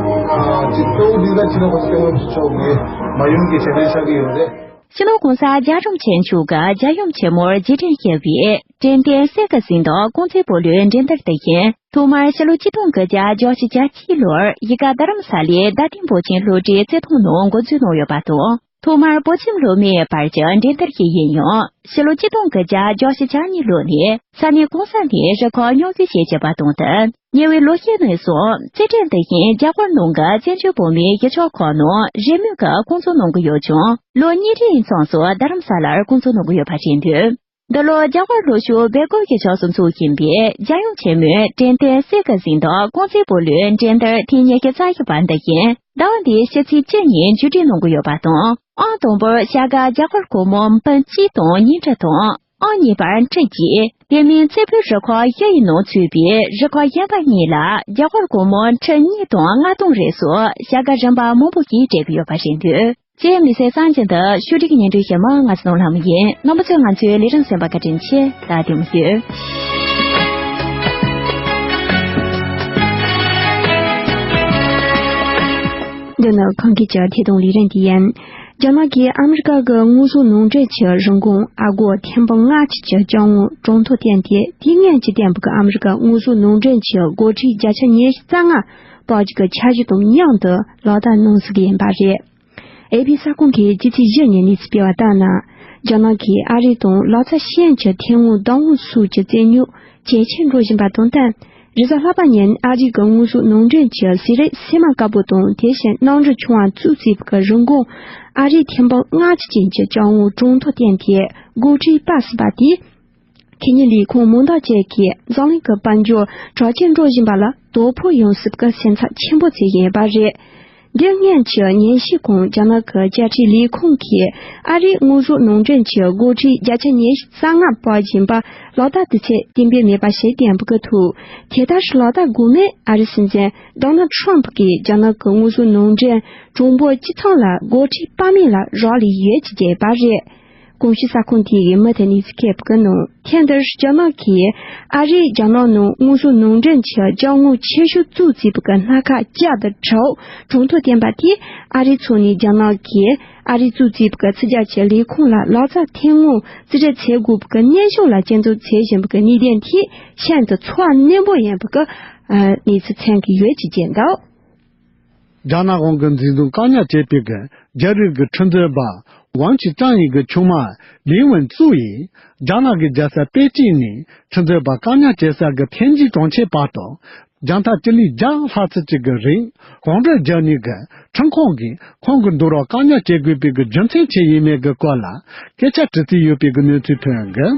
གཙོ་བོ་འདི་ལ་ཕྱི་ནང་གོང་ས་སྐྱབས་མགོན་ཆེན་པོ་མཆོག་གི་མ་ཡུམ་གྱི་ཞལ་འདོན་ཆགས་ཀྱི་ཡོད་རེད། སྤྱི་ནོར་༸གོང་ས་༸རྒྱལ་བྱུང་ཆེན་མཆོག་གིས་རྒྱལ་ཡུམ་ཆེན་མོར་རྗེས་དྲན་ཞུ་བའི་དྲན་རྟེན་གསེར་གྱི་གཟེངས་རྟགས་ཀོང་ཙེ་སྤོ་ལོའི་འགྲན་བསྡུར་དེ་བཞིན་ཐོག་མར་ཕྱི་ལོ་ཆིག་སྟོང་དགུ་བརྒྱ་བརྒྱད་ཅུ་གྱ་གཅིག་ལོར་ཡུལ་སྐོར་རྡ་རམ་ས་ལའི་རྡ་སྟེང་བོད་ཁྱིམ་སློབ་གྲྭའི་རྩེད་ཐང་ནང་འགོ་འཛུགས་གནང་ཡོད་པ་དང་། ཐོག་མར་བོད་ཁྱིམ་སློབ་མའི་བར་གྱི་འགྲན་བསྡུར་ཞིག་ཡིན་ཡང་། ཕྱི་ལོ་ཆིག་སྟོང་དགུ་བརྒྱ་བརྒྱད་ཅུ་གྱ་གཉིས་ལོ་ནས་ས་གནས་གོང་ས་ནས་རུ་ཁག་རྙོག་འཛིང་བྱེད་བཞིན་པ་དང་བསྟུན། ཉེ་བའི་ལོ་ཤས་ནས་བཟུང་རྩེད་འགྲན་དེ་བཞིན་རྒྱ་གར་ནང་གི་བཙན་བྱོལ་བོད་མིའི་གཞིས་ཆགས་ཁག་ནང་རེས་མོས་ཀྱིས་བསྐོང་ཚོགས་གནང་གི་ཡོད་ཀྱང་། ལོ་གཉིས་རིང་ཙམ་སོགས་རྡ་རམ་ས་ལར་བསྐོང་ཚོགས་གནང་གི་ཡོད་པ་རེད་འདུག་འདི་ལོ་རྒྱ་གར་ལྷོ་ཕྱོགས་སྦེལ་ཀོབ་གཞིས་ཆགས་སུ་འཚོགས་བཞིན་པའི་རྒྱལ་ཡུམ་ཆེན་མོའི་དྲན་རྟེན་གསེར་གྱི་གཟེངས་རྟགས་ཀོང་ཙེ་སྤོ་ལོའི་འགྲན་བསྡུར་ཐེངས་ཉི་ཤུ་རྩ་བཞི་པ་འདི་བཞིན་ཟླ་བ་འདིའི་ཕྱི་ཚེས་བཅུ་ཉིན་མཇུག་སྒྲིལ་གནང་གི་ཡོད་པ་དང་། ཨང་དང་པོར་བྱ་དགའ་རྒྱ་གར་སྒོར་མོ་འབུམ་གཅིག་དང་ཉིས་ཁྲི་དང་། ཨང་གཉིས་པར་ཁྲི་གཅིག་དེ་མིན་རྩེ་ཕུད་རུ་ཁག་བཞི་ཡི་ནང་ཚུད་པའི་རུ་ཁག་གཞན་པ་གཉིས་ལ་རྒྱ་གར་སྒོར་མོ་ཁྲི་གཉིས་དང་ལྔ་སྟོང་རེ་སོགས་བྱ་དགའ་རིམ་པ་མང་པོ་ཞིག་སྤྲད་ཀྱི་ཡོད་པ་རེད་འདུག་ཅེས་མི་སེར་གསར་འགྱུར་འདི་ཕྱོགས་སྒྲིག་སྙན་སྒྲོན་ཞུ་མི་ང་ཚོ་ནོར་ལྷ་མོ་ཡིན། རྣམ་པ་ཚོས་ང་ཚོའི་ལས་རིམ་གསན་པར་བཀའ་དྲིན་ཆེ། ད་བདེ་མོ་བྱོས། འདི་ནི་གངས་སྐྱིད་ཀྱི་ཐད་གཏོང་ལས་རིམ་དེ་ཡིན། རྒྱ་ནག་གིས་ཨ་མི་རི་ཀ་གི་དངོས་ཟོག་ནང་འདྲེན་གྱི་རིན་གོང་ཨ་སྒོར་ཐེར་འབུམ་ལྔ་བཅུ་གྱི་ཅ་དངོས་གྲངས་ཐོ་བསྟན་ཏེ། དེའི་སྔོན་གྱི་བསྟན་པ་གི་ཨ་མི་རི་ཀ་དངོས་ཟོག་ནང་འདྲེན་གྱི་སྒོར་ཁྲི་བརྒྱ་ཆ་ཉི་ཤུ་རྩ་ལྔ་སྤར་རྒྱུ་གི་འཆར་གཞི་དང་མཉམ་དུ་ལག་བསྟར་གནང་ཟིན་གྱི་ཡིན་པ་རེད། ཨེ་པི་གསར་ཁང་གིས་སྤྱི་ཚེས་བཞི་ཉིན་གནས་ཚུལ་སྤེལ་བ་ལྟར་ན། རྒྱ་ནག་གིས་ཨ་རི་དང་ལག་རྩལ་ཤན་གྱི་ཐལ་མོ་བསྡམས་དངོས་སོགས་ཀྱི་རྩིས་ཉོ་ཇེ་ཆེར་འགྲོ་བཞིན་པ་དང་བསྟུན། རེས་གཟའ་ལྷག་པ་ཉིན་ཨ་རི་གི་དངོས་ཟོག་ནང་འདྲེན་གྱི་ཟས་རིགས་སིལ་མ་དཀར་པོ་དང་དེ་བཞིན་གནམ་གྲུ་ཆུང་བ་བཙུགས་རྩིས་ཀྱི་རིན་གོང་ཨ་རིའི་ཐེར་འབུམ་ལྔ་བཅུ་ཅན་གྱི་ཅ་དངོས་གྲངས་ཐོ་བསྟན་ཏེ་སྒོར་ཁྲི་སྤར་ཟིན་པ་དེས། ཁེ་ཉིན་ལས་ཁུངས་མང་དག་ཅིག་གིས་འཛམ་གླིང་གི་དཔལ་འབྱོར་དྲག་ཆས་འགྲོ་བཞིན་པ་ལ་དོ་ཕོག་ཡོང་སྲིད་པའི་སེམས་འཚབ་ཆེན་པོ་བྱེད་བཞིན་ཡོད་པ་རེད། འདིར་སྔོན་གྱི་ཉིན་ཤས་གོང་རྒྱ་ནག་གི་བཅའ་ཁྲིམས་ལས་ཁུངས་ཀྱིས་ཨ་རིའི་དངོས་ཟོག་ནང་འདྲེན་གྱི་སྒོར་ཁྲི་བརྒྱ་ཆ་ཉི་ཤུ་རྩ་ལྔ་སྤར་བཞིན་པ་ལག་བསྟར་དུས་ཚོད་གཏན་འབེབས་མེད་པ་ཞིག་བསྟན་པའི་ཐོག་དེ་ལྟར་ལག་བསྟར་དགོས་མིན་ཨ་རིའི་སྲིད་འཛིན་ཌོ་ནལ་ཌི་ཊརམ་ཕི་གིས་རྒྱ་ནག་གི་དངོས་ཟོག་ནང་འདྲེན་གྲངས་འབོར་སྤྱི་ཚང་ལ་སྒོར་ཁྲི་སྤར་མིན་ལ་རག་ལས་ཡོད་ཅེས་བརྗོད་པ་རེད། གོང་ཞུས་གསར་ཁང་དེ་ཡིས་མུ་མཐུད་གནས་ཚུལ་སྤེལ་བའི་ནང་། ཐེངས་འདིར་རྒྱ་ནག་གིས་ཨ་རིས་རྒྱ་ནག་ནང་དངོས་ཟོག་ནང་འདྲེན་གྱི་ཅ་དངོས་ཆེ་ཤོས་བཙུགས་རྩིས་པའི་སྣ་ཁ་བཅུ་དང་དྲུག་གྲངས་ཐོ་བསྟན་པ་དེས། ཨ་རིའི་ཕྱོགས་ནས་རྒྱ་ནག་གིས་ཨ་རིས་བཙུགས་རྩིས་པའི་ཚིག་ཇ་གྱི་ལས་ཁུངས་ལ་ལག་རྩལ་ཐལ་མོ་རྩིས་སྤྲོད་བྱེད་དགོས་པའི་གནས་སྟངས་ལ་སྐྱོན་འཛུགས་བྱེད་བཞིན་པའི་གནད་དོན་དེ་ཤིན་ཏུ་ཚོར་བ་རྣོན་པོ་ཡིན་པའི་གནས་ཚུལ་མཚོན་གྱི་ཡོད་ཅེས་བརྗོད་འདུག་རྒྱ་ནག་དབང་གིས་འཛིན་བཟུང་བཀག་ཉར་བྱས་པའི་རྒྱ་རིགས་ཀྱི་ཁྲིམས་རྩོད་པ་ཝང་ཆི་ཀྲང་ཡི་གི་ཆུང་མ་ལི་ཝུན་ཙུའུ་ཡིས་རྒྱ་ནག་གི་རྒྱལ་ས་པེ་ཅིན་ནས་ཁྲིམས་རྩོད་པ་བཀག་ཉར་བྱེད་ས་གི་འཕེན་བྱེད་གྲོང་ཁྱེར་བར་དུ་རྒྱང་ཐག་སྤྱི་ལེ་བརྒྱ་ལྷག་ཙམ་ཅིག་གི་རིང་གོམ་བགྲོད་བརྒྱབ་ནས། གི་ཁྲིམས་ཁང་གིས་ཁོང་གི་འདུག་རོགས་བཀག་ཉར་བྱེད་དགོས་པའི་གི་རྒྱུ་མཚན་ཆེ་ཡིན་མེད་ཀྱི་སྐོར་ལ་སྐད་ཆ་དྲི་རྩིས་ཡོད་པའི་གི་གནས་ཚུལ་ཐོན་གི།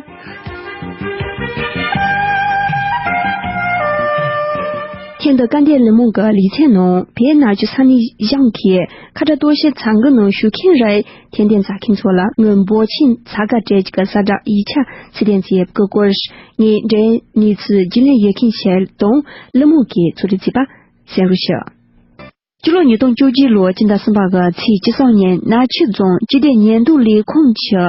ཐེངས་འདི་སྐལ་ལྡན་གླུ་མོ་གི་ལེ་ཚན་ནང་བོད་ནག་ཆུ་ས་གནས་གཞུང་གི་ཁ་བྲལ་གཏོར་བཤིག་ཚ་འགུལ་ནང་ཞུགས་མཁན་རེད། ཐེར་འདོན་མཛད་མཁན་ཚོ་ལ་ངོས་འབོར་ཆེན་ཚ་ག་སྤྲད་ཀྱི་གསལ་བསྒྲགས་ཡིག་ཆ་ཚུར་འདོན་བྱས་པའི་སྐོར། ངས་འབྲེལ་ཡོད་གནས་ཚུལ་རྒྱུས་ལོན་ཡོད་མཁན་ཞིག་དང་གླུ་མོ་གིས་ཚོགས་འདུ་བརྩིས་པ་གསན་རོགས་ཞུ། སྤྱི་ལོ་ཉིས་སྟོང་བཅོ་བརྒྱད་ལོའི་སྤྱི་ཟླ་གསུམ་པ་གི་ཚེས་བཅུ་གསུམ་ཉིན་ནག་ཆུ་རྫོང་སྤྱི་བདེ་ཉེན་རྟོག་ལས་ཁུངས་ཀྱི་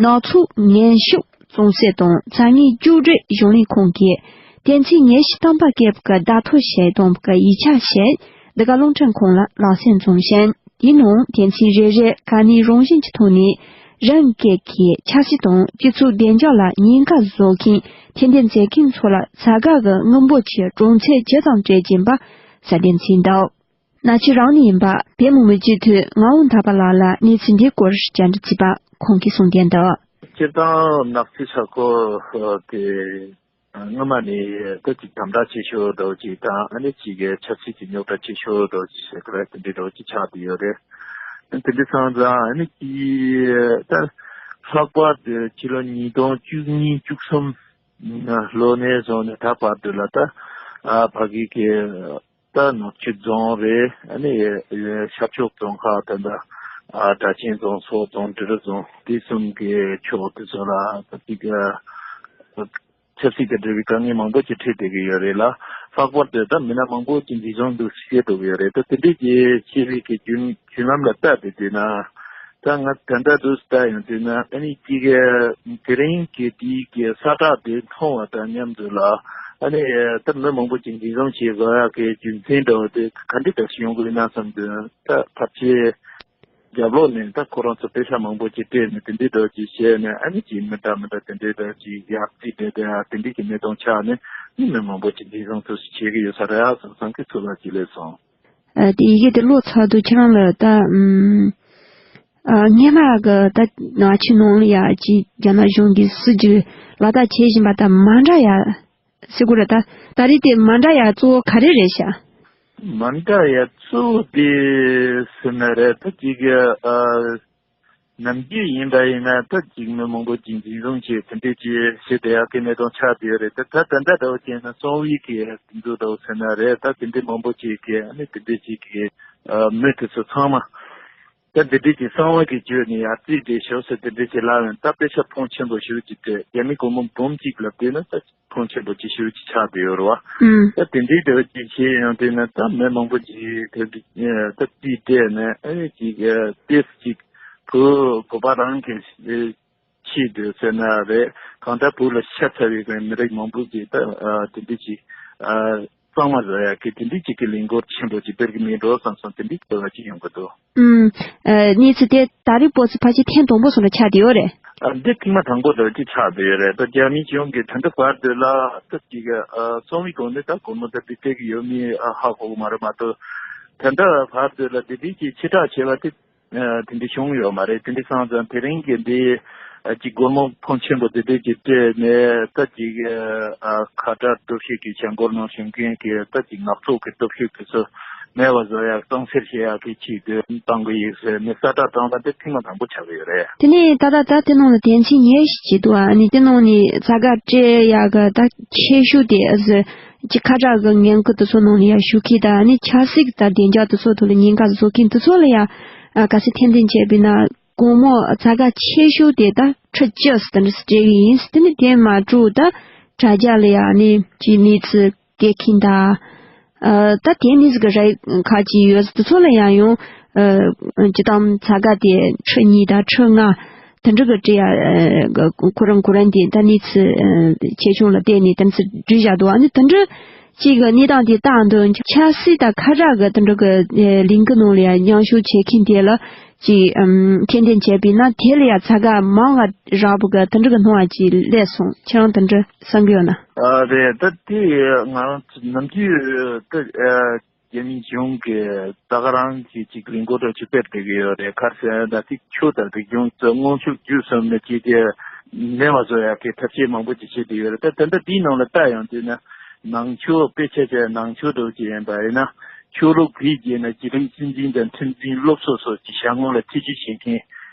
ནག་ཚོགས་ངན་ཞུགས་གཙང་སེལ་དང་ཚ་དངོས་སྐྱོབ་རེས་གཞུང་ལས་ཁང་གིས་དོན་ཚན་ཉི་ཤུ་རྩ་གཉིས་པ་ཀྱི་བརྡ་ཐོ་ཞིག་བཏོན་པའི་ཡིག་ཆ་ཞིག་འདི་ག་རླུང་འཕྲིན་ཁང་ལ་ལག་སོན་བྱུང་ཞིང་། དེའི་ནང་དོན་ཚན་རེ་རེར་ག་ནས་རང་བཞིན་གྱི་ཐོག་ནས་རང་སྒེར་གྱི་ཆབ་སྲིད་དང་སྤྱི་ཚོགས་བདེ་འཇགས་ལ་ཉེན་ཁ་བཟོ་མཁན་ཐེར་འདོན་མཛད་མཁན་ཚོ་ལ་ཚ་ག་གི་དངུལ་འབོར་གྱི་གྲངས་ཚད་ཇི་ཙམ་སྤྲད་ཀྱིན་པ་གསལ་སྟོན་བྱས་འདུག་ནག་ཆུ་རང་ནས་ཡིན་པ་བོད་མི་མང་སྤྱི་འཐུས་ངག་དབང་ཐར་པ་ལགས་ལ་གནས་ཚུལ་འདིའི་སྐོར་བཅར་འདྲི་བྱས་པ་ཁོང་གིས་གསུངས་དོན་དུ། སྤྱིར་བཏང་ནག་ཆུ་ས་ཁུལ་དེ་སྔོན་མ་ནས་ད་ཅིག་དམ་དྲག་ཆེ་ཤོས་འདྲ་བོ་ཅིག་དང་། ཨ་ནི་ཅིག་གི་ཆབ་སྲིད་ཀྱི་རྙོག་དྲ་ཆེ་ཤོས་འདྲ་བོ་ཅིག་ཟེར་གི་རེད། དེ་འདྲའི་འདྲ་བོ་ཅིག་ཆགས་བསྡད་ཡོད་རེད། དེ་འདྲ་སོང་ཙང་ཨ་ནི་ཅིག་ད་ལྷག་པར་དུ་ཕྱི་ལོ་ཉིས་སྟོང་བཅུ་གཉིས་བཅུ་གསུམ་ ལོ་ནས་བཟུང་ནས་ད་བར་དུ་ལ་ད་ཨ་ཕ་གི་གི་ད་ནག་ཆུ་རྫོང་རེད། ཨ་ནི་ཤར་ཕྱོགས་རྫོང་ཁག་ད་ད་ཨ་སྦྲ་ཆེན་རྫོང་སོག་རྫོང་འབྲི་རུ་རྫོང་དེ་གསུམ་གི་ཕྱོགས་དེ་ཚོ་ལ་ད་ཅིག་ཆབ་སྲིད་དང་འབྲེལ་བའི་དཀའ་ངལ་མང་པོ་ཅིག་འཕྲད་བསྡད་ཀྱི་ཡོད་རེད་ལ། ལྷག་པར་དུ་ད་མི་སྣ་མང་པོ་ཅིག་འཛིན་བཟུང་འདུག་བཤད་འདུག་ཡོད་རེད། ད་དེ་འདྲས་ཀྱི་ཆེ་བའི་གི་རྒྱུན་རྒྱུན་ལམ་ལ་ལྟ་བསྡད་དུས་ན། ད་ང་ད་ལྟ་འདུག་ལྟ་ཡོང་དུས་ན་ཨ་ནི་ཅིག་དེ་རིང་གི་དེའི་གི་ས་བསྒྲགས་དེ་མཐོང་བ་དང་མཉམ་དུ་ལ་ཨ་ནི་ད་མི་མང་པོ་ཅིག་འཛིན་བཟུང་བྱས་བཟོ་ཡག་གི་རྒྱུ་མཚན་འདྲ་བོ་དེ་ག་འདྲས་ལྟར་ཞིག་ཡོང་གི་ཡོད་ན་བསམ་དུས་ད་ཕལ་ཆེར། རྒྱབ་ལོགས་ནས་ད་ཁོ་རང་ཚོ་པེ་ཤ་མང་པོ་ཅིག་སྤྲད་ནས་དེ་འདྲའི་འདྲ་ཅིག་བྱས་ནས་ཨ་ནི་ཅིག་མི་འདྲ་མི་འདྲ་དེ་འདྲའི་འདྲ་ཅིག་ཡར་རྩིས་སྤྲད་དེ་ཨ་དེ་འདྲའི་གི་གནས་སྟངས་ཆགས་ནས་ཨ་ནི་མི་མང་པོ་ཅིག་འཛིན་བཟུང་ཐུབ་ཞིག་བྱེད་ཀྱི་ཡོད་ས་རེད་ཨ་བསམ་བསམ་གི་ཚོར་བ་ཅིག་སླེབས་སོང་། ཨ་དེ་ཡི་གེ་དེ་ཀློག་ཚར་དུས་ཁྱེད་རང་ལ་ད་ཨམ་ཨ་སྔོན་མ་གི་ད་ནག་ཆུ་ནང་ལ་ཡ་ཅིག་རྒྱ་ནག་གཞུང་གིས་སྲིད་ཇུས་ལག་བསྟར་བྱེད་བཞིན་པ་དང་མ་འདྲ་ཡ། སེ་གོ་ར་ད་ད་རེས་དེ་མ་འདྲ་ཡ་གཙོ་བོ་ག་རེ་རེད་ཤག་མ་འདྲ་ཡ་གཙོ་བོ་དེ་ཟེར་ན་རེད་ད་ཅིག་ཨ་ནམ་རྒྱུན་ཡིན་པ་ཡིན་ན་ད་ཅིག་མི་མང་པོ་ཅིག་འཛིན་བཟུང་བྱས་དེ་འདྲས་ཅིག་བྱེད་བསྡད་ཡག་གི་གནས་སྟངས་ཆགས་བསྡད་ཡོད་རེད། ད་ད་ད་ལྟ་འདྲ་བོ་བྱས་ན་གསང་བའི་གི་དེ་ཚོ་འདྲ་བོ་ཟེར་ན་རེད་ད་དེ་འདྲས་མང་པོ་ཅིག་གི་ཨ་ནི་དེ་འདྲས་ཅིག་གི་ཨ་མི་དེ་ཚོ་ཚང་མ། ད་འདི་འདྲས་ཀྱི་གསང་བ་གི་བརྒྱུད་ནས་ཡར་རྩིས་འདྲ་ཞོག་ཟེར་དེ་འདྲས་ཀྱི་ལབ་ཡོང་ད་དཔེ་ཆ་ཕོན་ཆེན་པོ་ཞེ་པོ་ཅིག་སྤྲད། རྒྱ་མི་སྒོར་མོ་འབུམ་གཅིག་ལ་བལྟས་ན་ད་ཕོན་ཆེན་པོ་ཅིག་ཞེ་པོ་ཅིག་ཆགས་བསྡད་ཡོད་རེད་བ། ཨུམ། ད་དེ་འདྲས་འདྲ་བ་ཅིག་བྱས་ཡོང་དུས་ན་ད་མི་མང་པོ་ཅིག་དེ་འདྲས་ད་རྩིས་སྤྲད་ནས་ཨ་ནི་ཅིག་ཏེས་ཅིག་བུ་བོད་པ་རང་གི་ཆེད་དུ་ཟེར་ན་རེད། གང་ལྟར་བོད་ལ་ཤ་ཚ་བའི་མི་རིགས་མང་པོ་ཅིག་ད་དེ་འདྲས་ཅིག་གཙང་མ་བཟོ་ཡག་གི་དེ་འདྲས་ཅིག་གི་ལས་འགུལ་ཆེན་པོ་ཅིག་སྤེལ་གི་མེད་འགྲོ་བསམ་སོང་། དེ་འདྲས་ཀྱི་བ་ཅིག་ཡོང་གི་འདུག་ཨུམ། ཨ་གནས་ཚུལ་དེ་ད་རེས་བོད་ཚོ་ཕལ་ཆེར་ཐེངས་དང་པོ་སོང་ལ་ཆགས་བསྡད་ཡོད་རེད། ཨ་འདི་ཐེངས་མ་དང་པོ་འདྲ་ཅིག་ཆགས་བསྡད་ཡོད་རེད། ད་རྒྱ་མི་གཞུང་གིས་ད་ལྟ་བར་དུ་ལ་ད་ཅིག་ཨ་གསང་བའི་སྒོ་ནས་ད་སྒོར་མོ་ད་འདི་སྤྲད་གི་ཡོད་མེད་ཨ་ཧ་གོ་གི་མ་རེད་མ་གཏོགས། ད་ལྟ་བར་དུ་ལ་འདི་འདྲས་ཀྱི་ཕྱིར་བསྒྲགས་བྱས་པ་དེ་ཨ་དེ་འདྲས་བྱུང་ཡོད་མ་རེད། དེ་འདྲས་སོང་ཙང་དེ་རིང་གི་འདི་ཨ་ཅིག་སྒོར་མོ་ཕོན་ཆེན་པོ་དེ་འདྲས་ཀྱི་སྤྲད་ནས་ད་ཅིག་ཨ་ཁ་བྲལ་སྟོབས་ཤུགས་ཀྱི་བྱ་འགུལ་ནང་ཞུགས་མཁན་གྱི་ད་ཅིག་ནག་ཚོགས་ཀྱི་སྟོབས་ཤུགས་དེ་ཚོ་མེད་པ་བཟོ་ཡག་གཙང་སེལ་བྱེད་ཡག་གི་ཆེད་དུ་བཏང་གི་ཡོད་ཟེར་ནས་གསལ་བསྒྲགས་བཏང་བ་འདི་ཐེངས་མ་དང་པོ་ཆགས་ཀྱི་ཡོད་རེད། དེ་ནས་ད་ལྟ་ད་དེ་ནང་ལ་དོན་ཚན་ཉེར་བཞི་ཅིག་འདུག་ཨ་ནི་དེ་ནང་ནས་ཚ་ག་སྤྲད་ཡག་གི་ད་ཁྱད་ཆོས་དེ་ཨ་ཟེར་གྱི་ཁ་བྲལ་གི་ངན་སྐུལ་དེ་ཚོ་ནང་ལ་ཡང་ཞུགས་མཁན་དང་ཨ་ནི་ཆབ་སྲིད་ཀྱི་ད་བདེ་འཇགས་དེ་ཚོ་ཐོག་ལ་ཉེན་ཁ་བཟོ་མཁན་དེ་ཚོ་ལ་ཡང་ཨ་གལ་སྲིད་ཐེར་འདོན་བྱས་པ་ཡིན་ན་སྒོར་མོ་ཚ་ག་ཁྱད་ཆོས་དེ་ད་ཁྲི་བཅུ་ཙམ་དེ་འདྲ་སྤྲད་གི་ཡིན། དེ་ནི་དེ་མ་གཏོགས་ད་དྲ་རྒྱ་ལ་ཡང་ཨ་ནི་ཅིག་གནས་ཚུལ་སྐད་འཁྱེར་དང་། ཨ་ད་དེ་ནི་ཟིག་གི་རེད་ཁ་ཅིག་ཡོད་དེ་ཚོ་ལ་ཡང་ཡང་ཨ་སྤྱི་བཏང་ཚ་ག་དེ་ཁྲི་གཉིས་དང་ཁྲི་ལྔ་དེ་འདྲ་གི་སྤྲད་ཡ་ཨ་ཁོ་རང་ཁོ་རང་དེ་ད་གནས་ཚུལ་ཨ་ཆེ་ཆུང་ལ་བལྟས་ནས་དེ་ཚོ་བྲིས་བཞག་འདུག་ཨ་ནི་དེ་འདྲ་ཅིག་གི་གནས་སྟངས་དེ་བཏང་དུས་ཆབ་སྲིད་དང་ཁ་བྲལ་གི་དེ་འདྲ་གི་ཨ་ལས་འགུལ་ནང་ལ་ཡང་མཉམ་ཞུགས་བྱེད་མཁན་དེ་ལ་ཅིག་ཨམ་ཐེར་འདོན་བྱས་པ་ཡིན་ན་དེ་ལ་ཡང་ཚ་ག་མང་བ་རག་པ་གི་དེ་འདྲ་གི་སྣང་བ་ཅིག་སླེབས་སོང་། ཁྱེད་རང་དེ་འདྲ་བསམ་གི་ཡོད་ན། ཨ་རེད། ད་དེ་ང་རང་ཚོ་ནམ་རྒྱུན་ད་ཨ་རྒྱ་མི་གཞུང་གིས་ད་ག་རང་གི་ཅིག་ལས་འགུལ་འདྲ་ཅིག་སྤེལ་བསྡད་ཀྱི་ཡོད་རེད། ག་རེ་ཟེར་ན་ད་དེ་ཆོས་དང་རིག་གཞུང་ཚོ་དངོས་ཤུགས་བརྒྱུད་གསུམ་ནས་ཅིག་དེ་མེད་པ་བཟོ་ཡག་གི་ཐབས་ཤེས་མང་པོ་ཅིག་བྱེད་བསྡད་ཡོད་རེད། ད་ད་ལྟ་དེའི་ནང་ལ་ལྟ་ཡོང་དུས་ན་ནང་ཆོས་དཔེ་ཆ་བྱས་ནང་ཆོས་འདྲ་ཅིག་ཡིན་པ་ཡིན་ན་ཆོས་ལུགས་དེའི་རྗེས་ན་བརྒྱུད་རིམ་སྲིད་འཛིན་དང་ཁྲིམས་འཛིན་སློབ་གསོ་སོགས་ཀྱི་བྱ་ངོ་ལ་ཐེ་བྱུས་བྱེད་མཁན་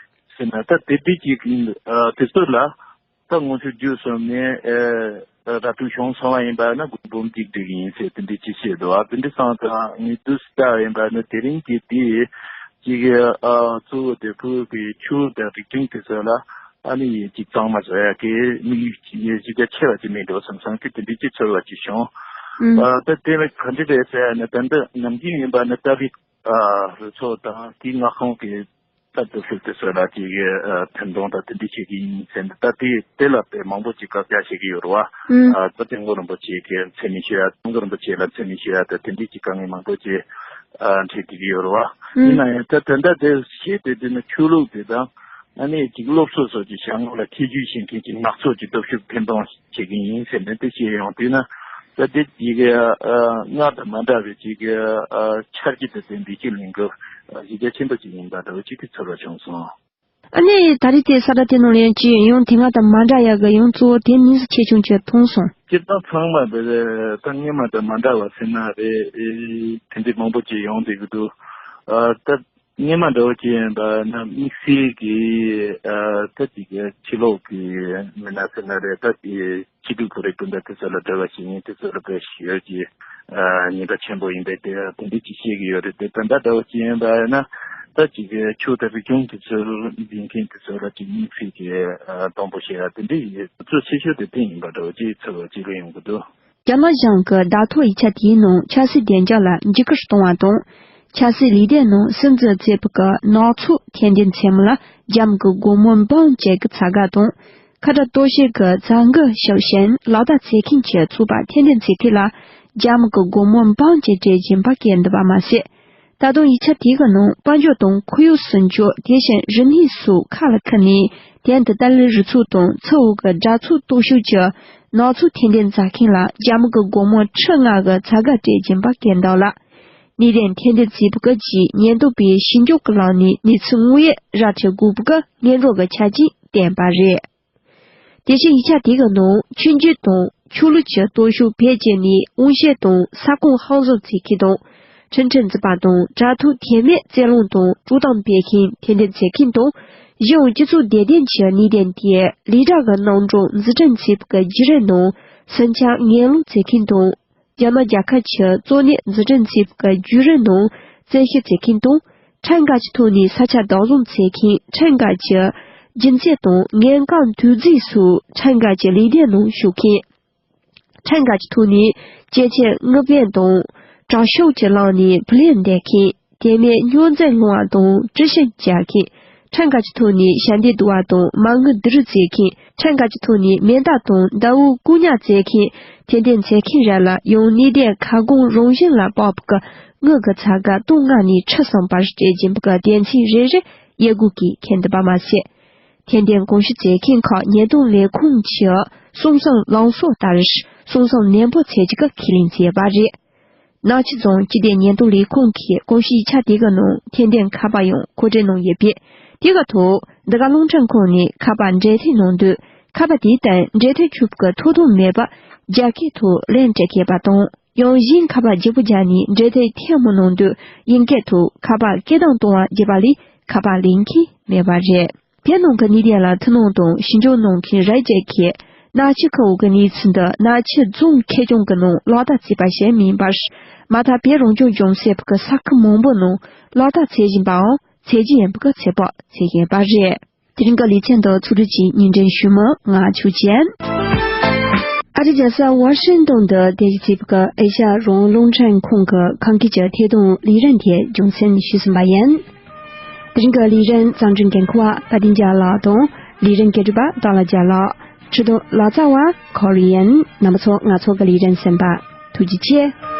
ཟེར་ན་ད་དེ་དེ་ཅིག་ཨ་དེ་ཚོ་ལ། ད་དངོས་ཤུགས་བརྒྱུད་གསུམ་ནས་ཨ་ད་དུང་བྱུང་སོང་བ་ཡིན་པ་ན་སྒོར་འབུམ་གཅིག་སྒྲིལ་གྱི་ཡིན་ཟེར་དེ་འདྲའི་ཅིག་བཤད་འདུག་ཨ་དེ་འདྲ་སོང་ཙང་ངས་དུས་སུ་ལྟ་བ་ཡིན་པ་ན་དེ་རིང་གི་དེ་ཅིག་ཨ་གཙོ་བོ་དེ་བོད་ཀྱི་ཆོས་དང་རིག་གཞུང་དེ་ཚོ་ལ་ཨ་ནི་ཅིག་གཙང་མ་བཟོ་ཡག་གི་དམིགས་ཡུལ་ཅིག་གཞི་རྒྱ་ཆེ་བ་ཅིག་མིན་འགྲོ་བསམ་བསམ་གི་དེ་འདྲའི་ཅིག་ཚོར་བ་ཅིག་བྱུང་། ཨ་ད་དེ་ལ་ག་འདྲ་རེད་ཟེར་ཡ་ན་ད་འདི་ནམ་རྒྱུན་ཡིན་པ་ན་ཏཱ་ལི་ཨ་རུ་ཚོགས་དང་དེའི་མངའ་ཁོངས་ཀྱི་ད་སྟོབས་ཤུགས་དེ་ཚོ་ལ་ཅིག་ཨ་འཐེན་གཏོང་དང་དེ་འདྲ་བྱེད་ཀྱི་ཡིན་ཟེར་ནས་ད་དེ་དེ་ལ་དཔེ་མང་པོ་ཅིག་བཀག་རྒྱ་བྱེད་ཀྱི་ཡོད་རེད་བ། ཨུམ། ཨ་ད་དཔལ་མགོན་རིན་པོ་ཆེ་གི་མཚན་སྨད་ཞུ་ཡ་དཔལ་མགོན་རིན་པོ་ཆེ་ལ་མཚན་སྨད་ཞུ་ཡ་ད་དེ་འདྲའི་ཅིག་དཀའ་ངལ་མང་པོ་ཅིག་ཨ་འཕྲད་བསྡད་ཀྱི་ཡོད་རེད་བ། ཨུམ། ཡིན་ན་ཡང་ད་དེ་འདྲ་དེ་བྱེད་དེ་དེ་ནི་ཆོས་ལུགས་དེ་དང་ཨ་ནི་ཅིག་སློབ་གསོ་སོགས་ཀྱི་བྱ་ངོ་ལ་ཐེ་བྱུས་བྱེད་མཁན་གྱི་ནག་ཚོགས་ཀྱི་སྟོབས་ཤུགས་འཐེན་གཏོང་བྱེད་ཀྱི་ཡིན་ཟེར་ནས་དེ་བཤད་ཡོང་དུས་ན་ད་དེ་ཅིག་ཨ་སྔར་དང་མ་འདྲ་བའི་ཅིག་ཨ་འཆར་གཞི་དང་ལྡན་པའི་ཅིག་ལས་འགུལ་གཞི་རྒྱ་ཆེན་པོ་ཅིག་ཡིན་པ་འདྲ་བོ་ཅིག་གི་ཚོར་བ་བྱུང་སོང་། ཨ་ནི་ད་རེས་དེ་ས་ཁྲ་དེ་ནང་ལ་ཡང་ཅིག་ཡང་དེ་སྔ་དང་མ་འདྲ་ཡག་གི་ཡང་གཙོ་བོ་དེ་གཉིས་སུ་ཆེ་ཆུང་ཅིག་མཐོང་སོང་། སྤྱིར་བཏང་ཚང་མ་དེ་ད་སྔོན་མ་དང་མ་འདྲ་བ་ཟེར་ན་རེད། དེ་འདྲའི་མང་པོ་ཅིག་ཡོང་བསྡད་ཀྱི་འདུག་ཨ་ད། སྔོན་མ་འདྲ་བོ་ཅིག་ཡིན་པ་ན་དམིགས་བསལ་གྱི་ཨ་ད་ཅིག་ཕྱི་ལོགས་ཀྱི་མི་སྣ་ཟེར་ན་རེད། ད་ཅིག་སྐྱིད་སྡུག་བོད་རིགས་སྤུན་ཟླ་དེ་ཚོ་ལ་འབྲེལ་བ་བྱེད་མཁན་དེ་ཚོ་ལ་དཔེ་ཞེ་གི་ཨ་ཉེན་ཁ་ཆེན་པོ་ཡིན་པའི་དེ་དེ་འདྲ་ཅིག་བཤད་ཀྱི་ཡོད་རེད། དེ་ད་ལྟ་འདྲ་བོ་ཅིག་ཡིན་པ་ན་ད་ཅིག་ཆོས་དང་རིག་གཞུང་དེ་ཚོ་འཛིན་མཁན་དེ་ཚོ་ལ་ཅིག་དམིགས་བསལ་གྱི་ཨ་དང་པོ་བཤད་ཡ་དེ་འདྲ་ཡིན། གཙོ་ཆེ་ཤོས་དེ་དེ་ཡིན་པ་འདྲ་བོ་ཅིག་ཚོར་བ་ཅིག་ལ་ཡོང་གི་འདུག་རྒྱ་ནག་གཞུང་གི་བརྡ་ཐོ་ཡིག་ཆ་དེའི་ནང་ཆབ་སྲིད་བདེ་འཇགས་ལ་འཇིགས་སྐུལ་གཏོང་བ་དང་། ཆབ་སྲིད་ལས་དོན་ནང་སྲིད་འཛིན་རྩེ་ཕུད་ཀྱི་ནག་ཚོགས་ཐེར་འདོན་མཚན་མོ་ལ་རྒྱ་མི་གི་སྒོར་མོ་འབུམ་གཅིག་གི་ཚ་ག་དང་། ཁ་བྲལ་གཏོར་བཤིག་གི་བཙན་རྒོལ་ཤུགས་ཆེན་ལག་བསྟར་བྱེད་མཁན་གྱི་ཚོགས་པ་ཐེར་འདོན་བྱེད་མཁན་ལ་རྒྱ་མི་གི་སྒོར་མོ་འབུམ་གཅིག་སྤྲད་བཞིན་པ་བཀོད་འདུག་པ་མ་ཟད། ད་དུང་ཡིག་ཆ་དེ་གི་ནང་དཔལ་འབྱོར་དང་ཁོར་ཡུག་སྲུང་སྐྱོབ། དེ་བཞིན་རིག་གནས་སོགས་ཁ་ལ་ཁུར་ནས་དེ་འདི་ལྟར་རུ་ཚོགས་དང་ཚུར་འོག་གི་དགྲ་ཚོགས་གཏོར་བཤིག་གི་ནག་ཚོགས་ཐེར་འདོན་མཛད་མཁན་ལ་རྒྱ་མི་གི་སྒོར་མོ་ཁྲི་ལྔ་གི་ཚ་ག་སྤྲད་བཞིན་པ་བཀོད་འདུག་ལ། གནད་དོན་ཐེར་འདོན་བྱེད་པ་གི་ཆེད་ཉེན་རྟོག་པས་ཞིབ་འཇུག་གི་ལམ་ནས་གནས་ཚུལ་དངོས་ཡོད་ར་འཕྲོད་དགོས་པ་གི་སྙན་སྒྲོན་གྱི་ཆ་རྐྱེན་བསྟན་པ་རེད། དེ་བཞིན་ཡིག་ཆ་དེ་གི་ནང་ཆོས་བརྒྱུད་དང་ཆོས་ལུགས་ཀྱི་སྟོབས་ཤུགས་འཕེལ་རྒྱས་ནས་དབང་ཤེད་དང་ས་ཁོངས་ཧང་སང་བྱེད་མཁན་དང་། འཕྲིན་ཕྲན་འཛིན་པ་དང་དྲ་ཐོག་དེ་མིན་བཙན་རློམ་དང་དཀྲོག་གཏམ་སྤེལ་མཁན་ཐེར་འདོན་བྱེད་མཁན་དང་། གཞན་ཡང་སྤྱི་ཚོགས་བདེ་དོན་གྱི་གནད་དོན་དེ་ལས་གྲྭ་གི་ནང་འགྲོ་འཛུགས་སྐྲུན་བྱེད་པའི་བརྒྱུད་རིམ་ནང་སུན་ཆད་ངན་སློང་བྱེད་མཁན་དང་། རྒྱ་ནག་རྒྱལ་ཁབ་ཀྱི་གཙོ་གནད་འཛུགས་སྐྲུན་བྱེད་པའི་བརྒྱུད་རིམ་ནང་བཙན་ཤེད་བྱེད་མཁན་དང་། ཁྲིམས་འགལ་གྱི་ཐོག་ནས་ས་ཆ་བདག་བཟུང་བྱེད་མཁན། ཁྲིམས་འགལ་གྱི་རྒྱུ་མཚན་དང་ངན་རྐང་དུག་རྫས་སོགས་ཁྲིམས་འགལ་གྱི་ལས་དོན་ནང་ཞུགས་མཁན། ཁྲིམས་འགལ་གྱི་ཐོག་ནས་སྐྱེས་ཆེན་དངུལ་བུན་དང་དྲག་ཤུགས་ཀྱི་ལམ་ནས་བུ་ལོན་འདེད་མཁན། དེ་མིན་སྨྱོ་རྫས་སློང་བ་དང་དཀྲི་ཞིང་བཅའ་མཁན། ཁྲིམས་འགལ་གྱི་ཐོག་ནས་ཞལ་འདེབས་བསྡུ་བ་དང་མ་དངུལ་བསྡུ་རུབ་བྱེད་མཁན། ཁྲིམས་འགལ་གྱི་ཐོག་ནས་མེ་མདའ་དང་མདའ་དབུས་བཀོག་ཉར་བྱེད་མཁན། ཐེར་འདོན་བྱེད་མཁན་རེ་ལ་ཡང་གནས་དོན་ཁ་སྐོང་རང་བཞིན་ལ་དཔག་པའི་དངུལ་གྱི་ཚ་ག་སྟོང་ལྔ་ནས་ཁྲི་གསུམ་བར་སྤྲད་བཞིན་པའི་དོན་ཚན་རེ་རེ་དབྱེ་དགོས་ཀྱི་འཁོད་འདུག་པ་མ་ཟད། ཐེར་འདོན་གོང་ཞུ་བྱེད་མཁན་ཁག་ཉེས་རྡུང་ལས་ཁུངས་ཀྱི་གསང་གསུམ་ལམ་སྲོལ་ལྟར་གསང་གསུམ་ནན་པོ་བྱེད་རྒྱུ་གི་ཁས་ལེན་བྱས་པ་རེད། ནག་ཆུ་རྫོང་སྤྱི་བདེ་ཉེན་རྟོག་ལས་ཁུངས་ཀྱིས་གོང་ཞུས་ཡིག་ཆ་དེ་གི་ནང་ཐེར་འདོན་ཁ་པར་ཡང་མཁོ་སྤྲོད་གནང་ཡོད་པས། དེ་གི་ཐོག་འདི་ག་རླུང་འཕྲིན་ཁང་ནས་ཁ་པར་འབྲེལ་མཐུད་གནང་དུས། ཁ་པར་དེའི་སྟེང་འབྲེལ་མཐུད་བྱེད་པའི་ཐོབ་ཐང་མེད་པ་རྒྱ་སྐད་ཐོག་ལན་སྤྲད་མཁས་པ་དང་། ཡང་གཞན་ཁ་པར་བརྗེ་པོ་བརྒྱབ་ནས་འབྲེལ་མཐུད་ཐེངས་མང་གནང་དུས་དབྱིན་སྐད་ཐོག་ཁ་པར་སྐད་གདངས་གཏོང་བ་བརྗེད་པ་ལས་ཁ་པར་ལེན་མཁན་མེད་པ་རེད། བོད་ནང་གི་གནད་དོན་ལ་ཐུགས་སྣང་དང་ཞིབ་འཇུག་གནང་མཁན་རེ་རྒྱས་ཀྱིས་ནག་ཆུ་ཁུལ་འོག་གི་གནས་ཚུལ་འདི་ནག་ཆུ་རྫོང་ཁེར་རྐྱང་གི་ནང་ལག་བསྟར་བྱས་པ་ཞིག་མིན་པར། མ་མཐའ་བོད་རང་སྐྱོང་ལྗོངས་ཟེར་བའི་ས་ཁུལ་མང་པོའི་ནང་ལག་བསྟར་བྱེད་བཞིན་པའམ་བྱེད་རྒྱུ་ཡིན་པའི་ཚོད་དཔག་བྱེད་བཞིན་པ་རེད། དེ་རིང་གི་ལེ་ཚན་འདི་ཚོགས་སྒྲིག་གིས་སྙན་སྒྲོན་ཞུས་མི་ང་ཆོས་ཅན། ཨ་རི་རྒྱལ་ས་ཝ་ཤིང་ཏོན་དུ་རྟེན་གཞི་བྱས་པའི་ཨེ་ཤ་ཡ་རང་དབང་རླུང་འཕྲིན་ཁང་གི་ཁམས་སྐད་ཀྱི་ཐད་གཏོང་ལས་རིམ་དེ་རྒྱང་སྲིང་ཞུས་ཟིན་པ་ཡིན། དེ་རིང་གི་ལས་རིམ་གཙང་སྒྲུང་འགན་འཁུར་བ་དཔལ་ལྡན་རྒྱལ་ལགས་དང་ལས་རིམ་སྒྲུབ་པ་ཏཱ་ལ་རྒྱལ་ལགས། ཁྲིད་སྟོན་ལག་རྩལ་བ་ཁོ་རི་ཡན། རྣམ་པ་ཚོ་ང་ཚོ་གི་ལས་རིམ་གསན་པར་ཐུགས་རྗེ་ཆེ།